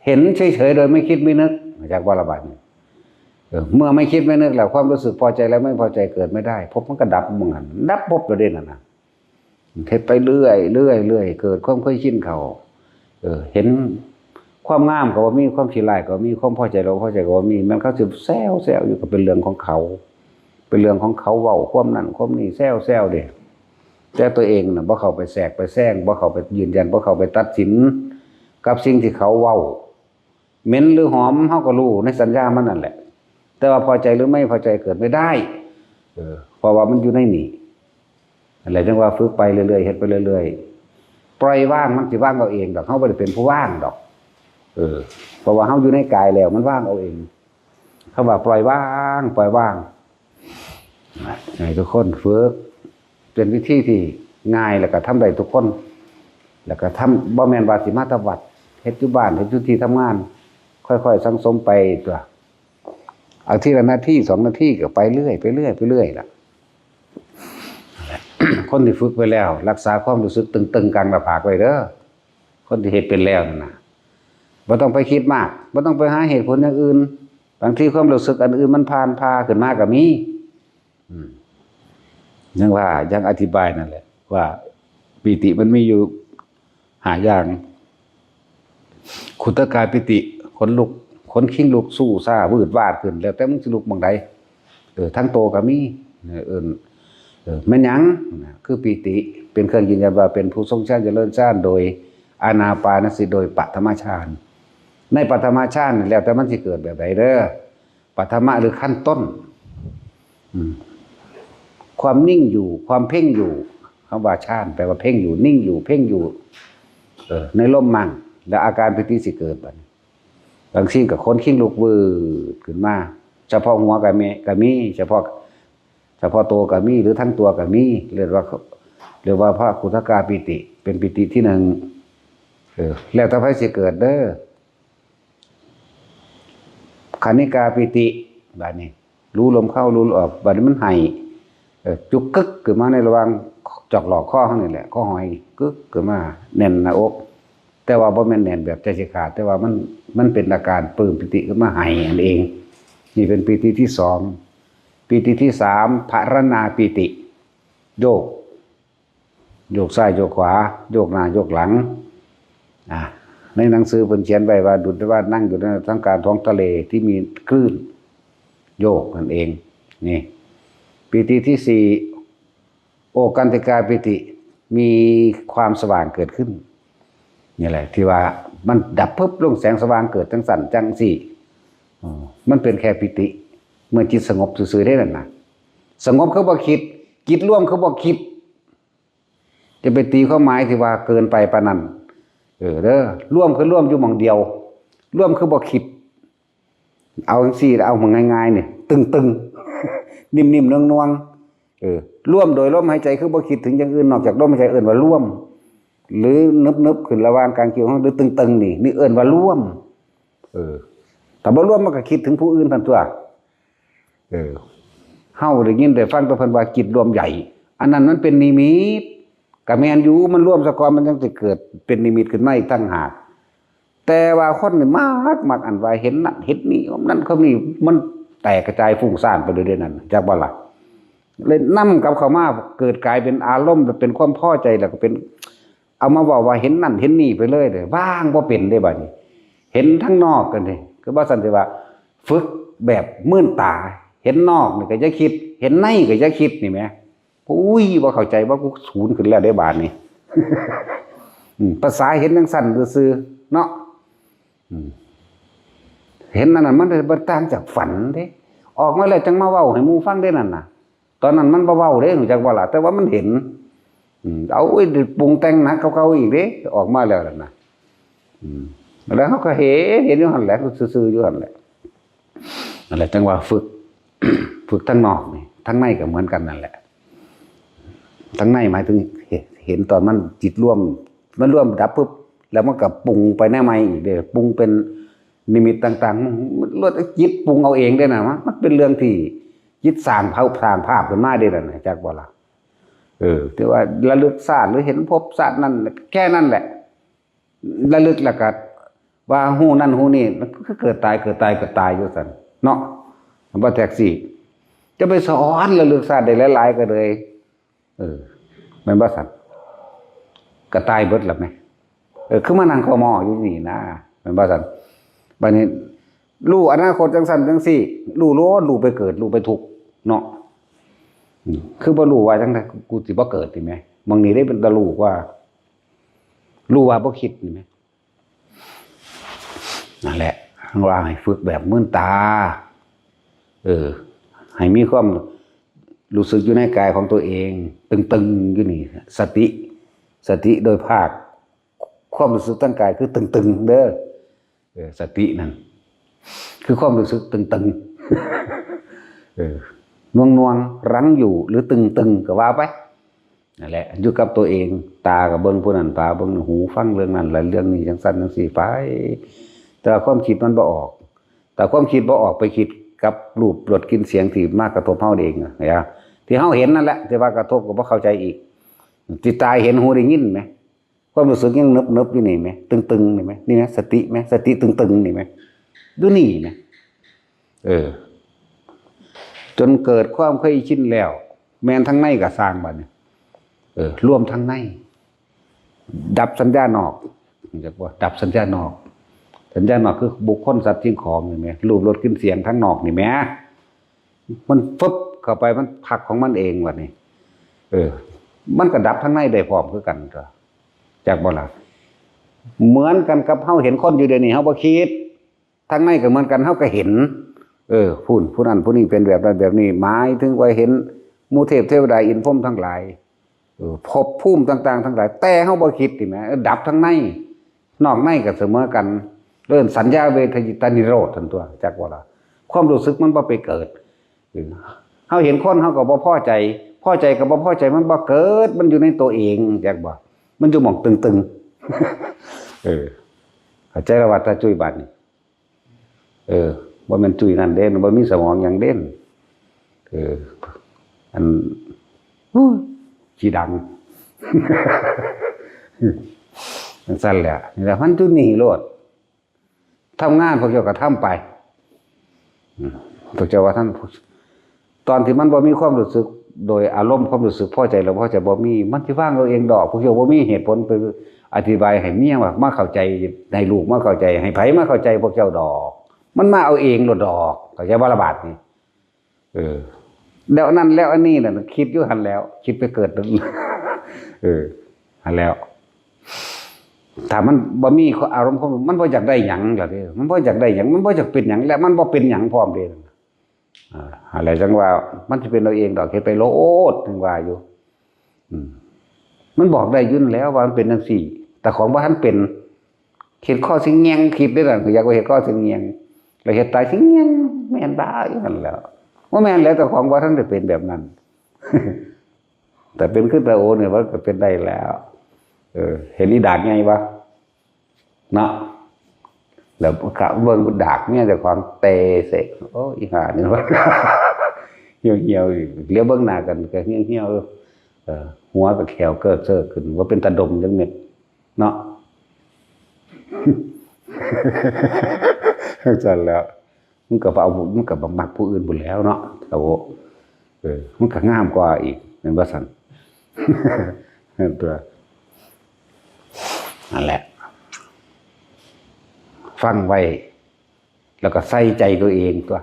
เห็นเฉยๆ โดยไม่คิดไม่นึก จากว่าละบาดนี้ เออ เมื่อไม่คิดไม่นึกแล้ว ความรู้สึกพอใจและไม่พอใจเกิดไม่ได้ ภพมันก็ดับหม่องหั้น ดับภพแล้วเด้นั่นน่ะ เฮ็ดไปเรื่อย เรื่อย เรื่อย เกิดความเคยชินเข้า เออ เห็นความงามก็บ่มี ความขี้ร้ายก็บ่มี ความพอใจและบ่พอใจก็บ่มี แม่นเขาสิแซว แซวอยู่ก็เป็นเรื่องของเขา เป็นเรื่องของเขา เว้าความนั้นความนี้ แซว แซวเด้ แต่ตัวเองน่ะบ่เข้าไปแทรกไปแซง บ่เข้าไปยืนยัน บ่เข้าไปตัดสินกับสิ่งที่เขาเว้า เหม็นหรือหอม เฮาก็รู้ในสัญญามันนั่นแหละ แต่ว่าพอใจหรือไม่พอใจเกิดไม่ได้ เออ เพราะว่ามันอยู่ในนี่ นั่นแหละจั่งว่าฝึกไปเรื่อยๆ เฮ็ดไปเรื่อยๆ ปล่อยวาง มันสิวางเอาเองดอก เฮาบ่ได้เป็นผู้วางดอก เออ เพราะว่าเฮาอยู่ในกายแล้ว มันวางเอาเอง คำว่าปล่อยวาง ปล่อยวาง ให้ทุกคนฝึก เป็นวิธีที่ง่าย แล้วก็ทำได้ทุกคน แล้วก็ทำ บ่แม่นว่าสิมาแต่วัด เฮ็ดอยู่บ้าน เฮ็ดอยู่ที่ทำงาน ค่อยๆ สั่งสมไปตั๊ว เอาทีละนาที สองนาที ก็ไปเรื่อย ไปเรื่อย ไปเรื่อยล่ะ คนที่ฝึกไปแล้ว รักษาความรู้สึกตึงๆ กลางหน้าผากไว้เด้อ คนที่เฮ็ดเป็นแล้วนั่นน่ะ บ่ต้องไปคิดมาก บ่ต้องไปหาเหตุผลอย่างอื่น บางทีความรู้สึกอันอื่นมันผ่านพาขึ้นมาก็มี อืม ยังว่า ยังอธิบายนั่นแหละ ว่าปีติมันมีอยู่ห้าอย่าง ขุทกายปีติ ขนลุก ขนคิงลุก สู้ซ่า วืดวาดขึ้น แล้วแต่มึงสิลุกหม่องใด เออ ทั้งโตก็มี เออ เอิ้น เออ แม่นหยัง นะ คือปีติ เป็นเครื่องยืนยันว่าเป็นผู้ทรงฌานเจริญฌานโดยอานาปานสติ โดยปฐมฌาน ในปฐมฌานแล้วแต่มันสิเกิดแบบใดเด้อ ปฐมะหรือขั้นต้น อืม ความนิ่งอยู่ ความเพ่งอยู่ คำว่าฌานแปลว่าเพ่งอยู่ นิ่งอยู่ เพ่งอยู่ เออ ในลมมั่ง แล้วอาการปีติสิเกิดบัดนี้ บางสิ่งก็ขนคิงลุกวืดขึ้นมา เฉพาะหัวก็มี ก็มี เฉพาะ เฉพาะตัวก็มี หรือทั้งตัวก็มี เรียกว่า เรียกว่าพระขุทกาปีติ เป็นปีติที่หนึ่ง เออ แล้วแต่ไผสิเกิดเด้อ คณิกาปีติ บาดนี้ รู้ลมเข้า รู้ลมออก บาดนี้มันไห้ เออ จุกกึกขึ้นมาในระหว่างจอกหลอกคอเฮานี่แหละ คอหอย กึกขึ้นมา แน่นหน้าอก แต่ว่าบ่แม่นแน่นแบบใจสิขาด แต่ว่ามัน มันเป็นอาการปลื้มปีติขึ้นมา ไห้นั่นเอง นี่เป็นปีติที่สอง ปีติที่สาม ภรณาปีติ โยก โยกซ้ายโยกขวา โยกหน้าโยกหลัง อ่า ในหนังสือเพิ่นเขียนไว้ว่า ดุจว่านั่งอยู่ในท่ามกลางท้องทะเลที่มีคลื่นโยกนั่นเอง นี่ ปีติที่สี่ โอกันติกาปีติ มีความสว่างเกิดขึ้น นี่แหละ ที่ว่ามันดับปุ๊บ ลงแสงสว่างเกิดจังสั่นจังสี่ อ๋อ มันเป็นแค่ปีติ เมื่อจิตสงบซื่อๆได้นั่นนะ สงบคือบ่คิด จิตรวมคือบ่คิด จะไปตีความหมายที่ว่าเกินไปปานนั้น เออ เด้อ รวมคือรวมอยู่หม่องเดียว รวมคือบ่คิด เอาจังซี่ เอามาง่ายๆนี่ ตึงๆ นิ่มๆ นวลๆ เออ รวมโดยลมหายใจคือบ่คิดถึงอย่างอื่นนอกจากลมหายใจ เอิ้นว่ารวม หรือนึบๆ ขึ้นระหว่างกลางคิ้วหรือตึงๆ นี่ นี่เอิ้นว่ารวม เออ ถ้าบ่รวมมันก็คิดถึงผู้อื่นทันตัว เออ เฮาได้ยินได้ฟังแต่เพิ่นว่าจิตรวมใหญ่ อันนั้นมันเป็นนิมิต ก็แม่นอยู่ มันรวมซะก่อน มันจั่งสิเกิดเป็นนิมิตขึ้นมาอีกต่างหาก แต่ว่าคนนี่มัก มักอันว่าเห็นนั่นเห็นนี่ นั่นเขานี่ มันแตกกระจายฟุ้งซ่านไปเลยเด้นั่น จักบ่ล่ะ เลยนำกลับเข้ามา เกิดกลายเป็นอารมณ์ เป็นความพอใจ แล้วก็เป็น เอามาเว้าว่าเห็นนั่นเห็นนี่ไปเลยเด้ วางบ่เป็นเด้บัดนี้ เห็นทั้งนอกกันเด้ คือว่าซั่นสิว่า ฝึกแบบมืนตา เห็นนอกนี่ก็อย่าคิด เห็นในก็อย่าคิดนี่แหม อุ้ย บ่เข้าใจว่ากูศูนย์ขึ้นแล้วเด้บาดนี้ อืม ภาษาเห็นจั่งซั่นซื่อๆ เนาะ อืม เห็นนั่นน่ะ มันบ่ต่างจากฝันเด้ ออกมาแล้วจั่งมาเว้าให้หมู่ฟังเด้นั่นน่ะ ตอนนั้นมันบ่เว้าเด้ รู้จักบ่ล่ะ แต่ว่ามันเห็น อืม เอาไว้ปรุงแต่งหนักกว่าเก่าอีกเด้ ออกมาแล้วนั่นน่ะ อืม แล้วเฮาก็เห็น เห็นอยู่หั่นแหละ ซื่อๆอยู่หั่นแหละ นั่นแหละ จั่งว่าฝึก ฝึกทั้งนอกนี่ ทั้งในก็เหมือนกันนั่นแหละ ทั้งในหมายถึงเห็น เห็นตอนมันจิตรวม มันรวมดับปุ๊บ แล้วมันก็ปรุงไปแนวใหม่อีกเด้ ปรุงเป็นนิมิตต่างๆ มัน มันลดจิตปรุงเอาเองเด้นะ มัน มันเป็นเรื่องที่จิตสร้างภาพ สร้างภาพขึ้นมาเด้นั่นน่ะ จักบ่ล่ะ เออ ที่ว่าระลึกชาติหรือเห็นภพชาตินั่น แค่นั้นแหละ ระลึกแล้วก็ว่าฮู้นั่นฮู้นี่ มันก็เกิดตาย เกิดตาย เกิดตายอยู่ซั่นเนาะ บ่แท็กซี่ จะไปสอนระลึกชาติได้หลายๆ ก็เลย เออ แม่นบ่ซั่น ก็ตายเบิดล่ะแหม เออ คือมานั่งคอมออยู่นี่นะ แม่นบ่ซั่น บัดนี้ รู้อนาคตจั่งซั่นจั่งซี่ รู้โลด รู้ไปเกิด รู้ไปทุกข์เนาะ อืม คือบ่รู้ว่าจั่งใด กูสิบ่เกิดนี่แหม บางนี้ได้เป็นตารู้ว่า รู้ว่าบ่คิดนี่แหม นั่นแหละ ว่าให้ฝึกแบบมืนตา เออ ให้มีความรู้สึกอยู่ในกายของตัวเอง ตึงๆอยู่นี่ สติ สติโดยภาค ความรู้สึกทางกายคือตึงๆเด้อ เออ สตินั่น คือความรู้สึกตึงๆ เออ หน่วงๆ รั้งอยู่ หรือตึงๆ ก็ว่าไป นั่นแหละ อยู่กับตัวเอง ตาก็เบิ่งผู้นั้น ตาเบิ่งหู ฟังเรื่องนั้น และเรื่องนี้ จั่งซั่นจั่งซี่ไป แต่ว่าความคิดมันบ่ออก แต่ความคิดบ่ออก ไปคิดกับรูป รส กลิ่น เสียงที่มากระทบเฮาเองอะ นะ ที่เฮาเห็นนั่นแหละ ที่ว่ากระทบก็บ่เข้าใจอีก ที่ตาเห็น หูได้ยินแหม ความรู้สึกยังเนิบๆอยู่นี่แหม ตึงๆนี่แหม นี่แหม สติแหม สติตึงๆนี่แหม อยู่นี่แหม เออ จนเกิดความเคยชินแล้ว แม่นทางในก็ซ่างบัดนี้ เออ รวมทางใน ดับสัญญานอก จักว่าดับสัญญานอก สัญญานอกคือบุคคล สัตว์ สิ่งของนี่แหม รูป รส กลิ่น เสียงทางนอกนี่แหม มันฟึบเข้าไป มันพักของมันเองบัดนี้ เออ มันก็ดับทางในได้พร้อมคือกันตั๊ว จักบ่ล่ะ เหมือนกันกับเฮาเห็นคนอยู่เดี๋ยวนี้ เฮาบ่คิด ทางในก็เหมือนกัน เฮาก็เห็น เออ ผู้ ผู้นั้นผู้นี้เป็นแบบนั้นแบบนี้ หมายถึงว่าเห็นหมู่เทพเทวดาอินทร์พรหมทั้งหลาย เออ ภพภูมิต่างๆทั้งหลาย แต่เฮาบ่คิดนี่แหม เออ ดับทั้งใน นอกในก็เสมอกัน เอิ้นสัญญาเวทยิตานิโรธ ซั่นตั๊ว จักว่าล่ะ ความรู้สึกมันบ่ไปเกิด เออ เฮาเห็นคนเฮาก็บ่พอใจ พอใจก็บ่พอใจ มันบ่เกิด มันอยู่ในตัวเอง จักบ่ มันอยู่หม่องตึงๆ เออ เข้าใจแล้วว่าตาจุ้ยบาดนี้ เออ บ่แม่นจุ้ยนั่นเด้ บ่มีสมองหยังเด้ เออ อัน ฮู้ ขี้ดัง จั่งซั่นแหละ นี่แหละ มันจุดนี้โลด ทำงานพวกเจ้าก็ทำไป อืม พวกเจ้าว่าท่าน ตอนที่มันบ่มีความรู้สึก โดยอารมณ์ความรู้สึกพอใจหรือบ่พอใจบ่มี มันสิวางเอาเองดอก พวกเจ้าบ่มีเหตุผลไปอธิบายให้เมียว่ามาเข้าใจ ให้ลูกมาเข้าใจ ให้ไผมาเข้าใจพวกเจ้าดอก มันมาเอาเองโลดดอก เข้าใจบ่ละบาดนี้ เออ แล้วนั่นแล้วอันนี้น่ะ คิดอยู่หั่นแล้ว คิดไปเกิด เออ หั่นแล้ว ถ้ามันบ่มีอารมณ์ความ มันบ่อยากได้หยังล่ะเด้ มันบ่อยากได้หยัง มันบ่อยากเป็นหยัง และมันบ่เป็นหยังพร้อมเด้ อ่า อะไรจั่งว่า มันสิเป็นเอาเองดอก เฮ็ดไปโลด จั่งว่าอยู่ อืม มันบอกได้อยู่แล้วว่ามันเป็นจั่งซี้ แต่ของบ่ทันเป็น เฮ็ดข้อสิแงง คิดได้ล่ะ อยากว่าเฮ็ดข้อสิแงง แล้วเฮ็ดตายสิแงง แม่นบ้าอยู่หั่นแหล้ว บ่แม่นแล้ว แต่ของบ่ทันได้เป็นแบบนั้น แต่เป็นคือตาโอนี่ มันก็เป็นได้แล้ว เออ เห็นอีดากใหญ่บ่ เนาะ แล้วกะเบิ่งดากเมียเจ้าของเตะเสก โอ้ อีห่านี่วะ เหี่ยวๆ เหลียวเบิ่งหน้ากันก็เหี่ยวๆ เออ หัวก็แขวเกิกเซิกขึ้น ว่าเป็นตาดมจังเม็ด เนาะ จั่งซั่นแหล้ว มันก็บ่เอา มันก็บ่มักผู้อื่นพู้นแหล้วเนาะ ตาโอ เออ มันก็งามกว่าอีก แม่นบ่ซั่น ตั๊ว นั่นแหละ ฟังไว้ แล้วก็ใส่ใจตัวเองตั๊ว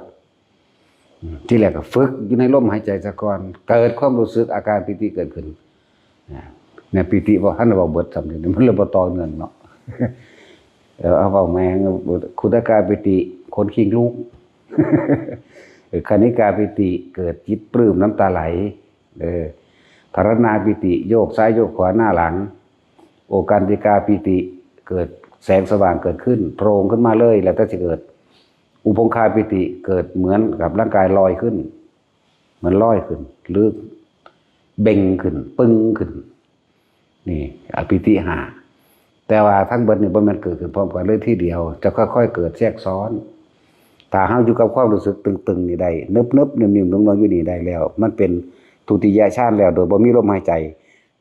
อืม ทีแรกก็ฝึกอยู่ในลมหายใจซะก่อน เกิดความรู้สึกอาการปีติเกิดขึ้น อ่า เนี่ย ปีติบ่ทันได้เว้าเบิดซ้ำนี่ มันเลยบ่ต่อเนื่องเนาะ เออ เอาเว้าแม่ง ขุทกาปีติ ขนคิงลุก เออ คณิกาปีติ เกิดจิตปลื้มน้ำตาไหล เออ ภารณาปีติ โยกซ้ายโยกขวาหน้าหลัง โอการติกาปีติ เกิดแสงสว่างเกิดขึ้น โพลงขึ้นมาเลย แล้วแต่สิเกิด อุพงคาปีติ เกิดเหมือนกับร่างกายลอยขึ้น เหมือนลอยขึ้น หรือเบ่งขึ้น ปึ้งขึ้น นี่ อปีติห้า แต่ว่าทั้งเบิดนี่บ่แม่นเกิดขึ้นพร้อมกันเลยทีเดียว จะค่อยๆเกิดแทรกซ้อน ถ้าเฮาอยู่กับความรู้สึกตึงๆนี่ได้ นึบๆนิ่มๆนวลๆอยู่นี่ได้แล้ว มันเป็นทุติยฌานแล้ว โดยบ่มีลมหายใจ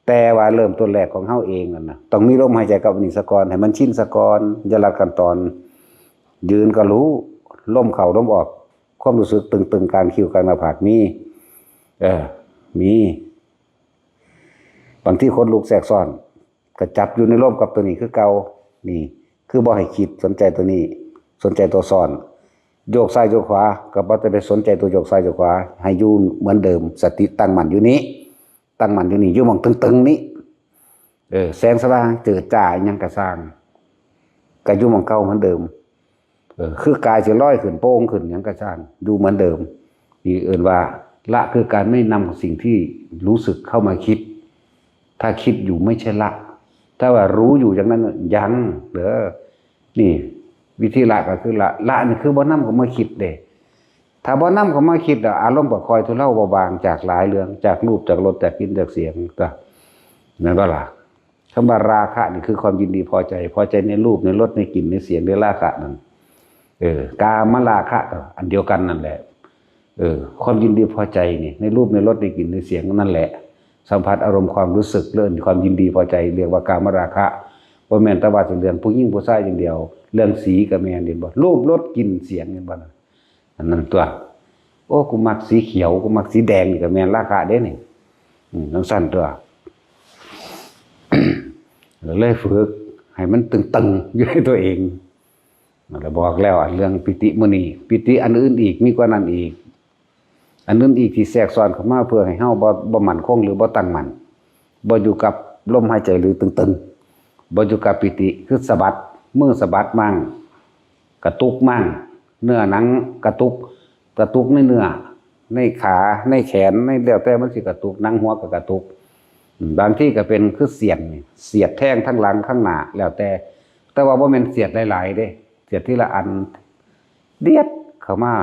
แต่ว่าเริ่มต้นแรกของเฮาเองนั่นน่ะ ต้องมีลมหายใจกับอันนี้ซะก่อน ให้มันชินซะก่อน อย่าลัดขั้นตอน ยืนก็รู้ ลมเข้าลมออก ความรู้สึกตึงๆกลางคิ้วกลางหน้าผากมี เออ มี บางทีขนลุกแทรกซ้อน ก็จับอยู่ในลมกับตัวนี้คือเก่า นี่ คือบ่ให้คิด สนใจตัวนี้ สนใจตัวซ้อน โยกซ้ายโยกขวา ก็บ่ต้องไปสนใจตัวโยกซ้ายโยกขวา ให้อยู่เหมือนเดิม สติตั้งมั่นอยู่นี้ ตั้งมั่นอยู่นี่ อยู่หม่องตึงๆนี้ เออ แสงสว่างเจิดจ้าอิหยังก็ซ่าง ก็อยู่หม่องเก่าเหมือนเดิม เออ คือกายสิลอยขึ้นโป่งขึ้นหยังก็ซ่าง อยู่เหมือนเดิม นี่เอิ้นว่า ละคือการไม่นำสิ่งที่รู้สึกเข้ามาคิด ถ้าคิดอยู่ไม่ใช่ละ ถ้าว่ารู้อยู่อย่างนั้นน่ะ ยังเด้อ นี่ วิธีละก็คือละ ละนี่คือบ่นำเข้ามาคิดเด้ ถ้าบ่นำเข้ามาคิดน่ะ อารมณ์ก็คอยทุเลาเบาบางจากหลายเรื่อง จากรูป จากรส จากกลิ่น จากเสียง ตั๊ว แม่นบ่ล่ะ คำว่าราคะนี่คือความยินดีพอใจ พอใจในรูป ในรส ในกลิ่น ในเสียง ในราคะนั่น เออ กามราคะก็อันเดียวกันนั่นแหละ เออ ความยินดีพอใจนี่ ในรูป ในรส ในกลิ่น ในเสียงนั่นแหละ สัมผัสอารมณ์ความรู้สึก เรื่องความยินดีพอใจ เรียกว่ากามราคะ บ่แม่นแต่ว่าสิเรื่องผู้หญิงผู้ชายอย่างเดียว เรื่องสีก็แม่น เห็นบ่ รูป รส กลิ่น เสียง เห็นบ่นะ อันนั้นตั๊ว โอ้ กูมักสีเขียว กูมักสีแดง นี่ก็แม่นราคะเด้นี่ อืม จั่งซั่นตั๊ว เลยฝึกให้มันตึงๆอยู่ในตัวเอง แล้วบอกแล้ว อันเรื่องปีติมื้อนี้ ปีติอันอื่นอีก มีกว่านั้นอีก อันอื่นอีกที่แทรกซ้อนเข้ามาเพื่อให้เฮาบ่ บ่มั่นคงหรือบ่ตั้งมั่น บ่อยู่กับลมหายใจหรือตึงๆ บ่อยู่กับปีติ คือสะบัด มือสะบัดมั่ง กระตุกมั่ง เนื้อหนังกระตุก กระตุกในเนื้อ ในขา ในแขน ใน แล้วแต่มันสิกระตุก หนังหัวก็กระตุก อืม บางทีก็เป็นคือเสียดนี่ เสียดแทงทั้งหลังทั้งหน้า แล้วแต่ แต่ว่าบ่แม่นเสียดหลายๆเด้ เสียดทีละอัน เดียดเข้ามา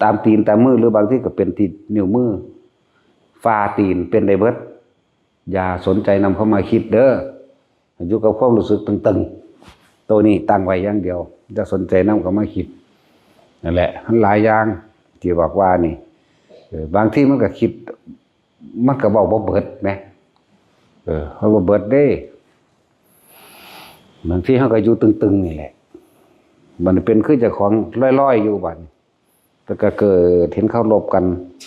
ตามตีนตามมือ หรือบางทีก็เป็นที่นิ้วมือ ฝ่าตีน เป็นได้เบิด อย่าสนใจนำเข้ามาคิดเด้อ อยู่กับความรู้สึกตึงๆ ตัวนี้ตั้งไว้อย่างเดียว อย่าสนใจนำเข้ามาคิด นั่นแหละ มันหลายอย่างที่บอกว่านี่ เออ บางทีมันก็คิด มันก็เว้าบ่เบิดแหม เออ เว้าบ่เบิดเด้ บางทีเฮาก็อยู่ตึงๆนี่แหละ บัดนี้เป็นคือเจ้าของลอยๆอยู่บัดนี้ แต่ก็เกิดเห็นเขารบกัน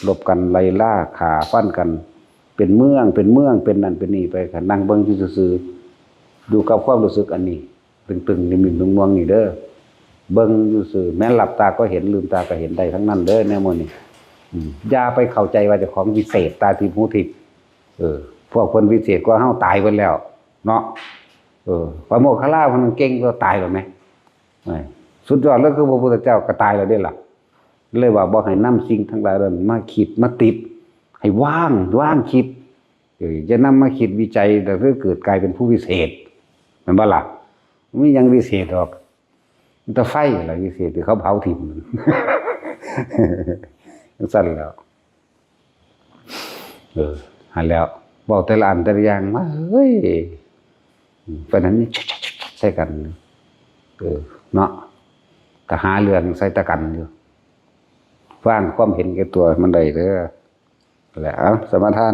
รบกันไล่ล่าฆ่าฟันกัน เป็นเมือง เป็นเมือง เป็นนั่นเป็นนี่ไป ก็นั่งเบิ่งอยู่ซื่อๆ อยู่กับความรู้สึกอันนี้ ตึงๆ นิ่มๆ น่วงๆ นี่เด้อ เบิ่งอยู่ซื่อ แม้นหลับตาก็เห็น ลืมตาก็เห็นได้ทั้งนั้นเด้อ แนวหมู่นี้ อืม อย่าไปเข้าใจว่าเจ้าของวิเศษ ตาทิพย์หูทิพย์ เออ พวกเพิ่นวิเศษกว่าเฮา ตายเบิดแล้ว เนาะ เออ พระโมคคัลลาเพิ่นเก่งกว่า ตายแล้วแหม เออ สุดยอดเลยคือพระพุทธเจ้าก็ตายแล้วเด้ล่ะ เลยว่าบ่ให้นำสิ่งทั้งหลายเหล่านั้นมาคิดมาติด ให้วาง วางคิด เออ อย่านำมาคิดวิจัย แล้วคือเกิดกลายเป็นผู้วิเศษ แม่นบ่ล่ะ? มีหยังวิเศษดอก มีแต่ไฟล่ะวิเศษ ที่เขาเผาถิ่ม จั่งซั่นแหล้ว เออ หั้นแหล้ว เว้าแต่ละอันแต่ละอย่างมา เฮ้ย ปานนั้นนี่ ใส่กัน เออ เนาะ ก็หาเรื่องใส่ตะกันอยู่ วางความเห็นแก่ตัวมันได้เด้อ แหละ เอา สมาทาน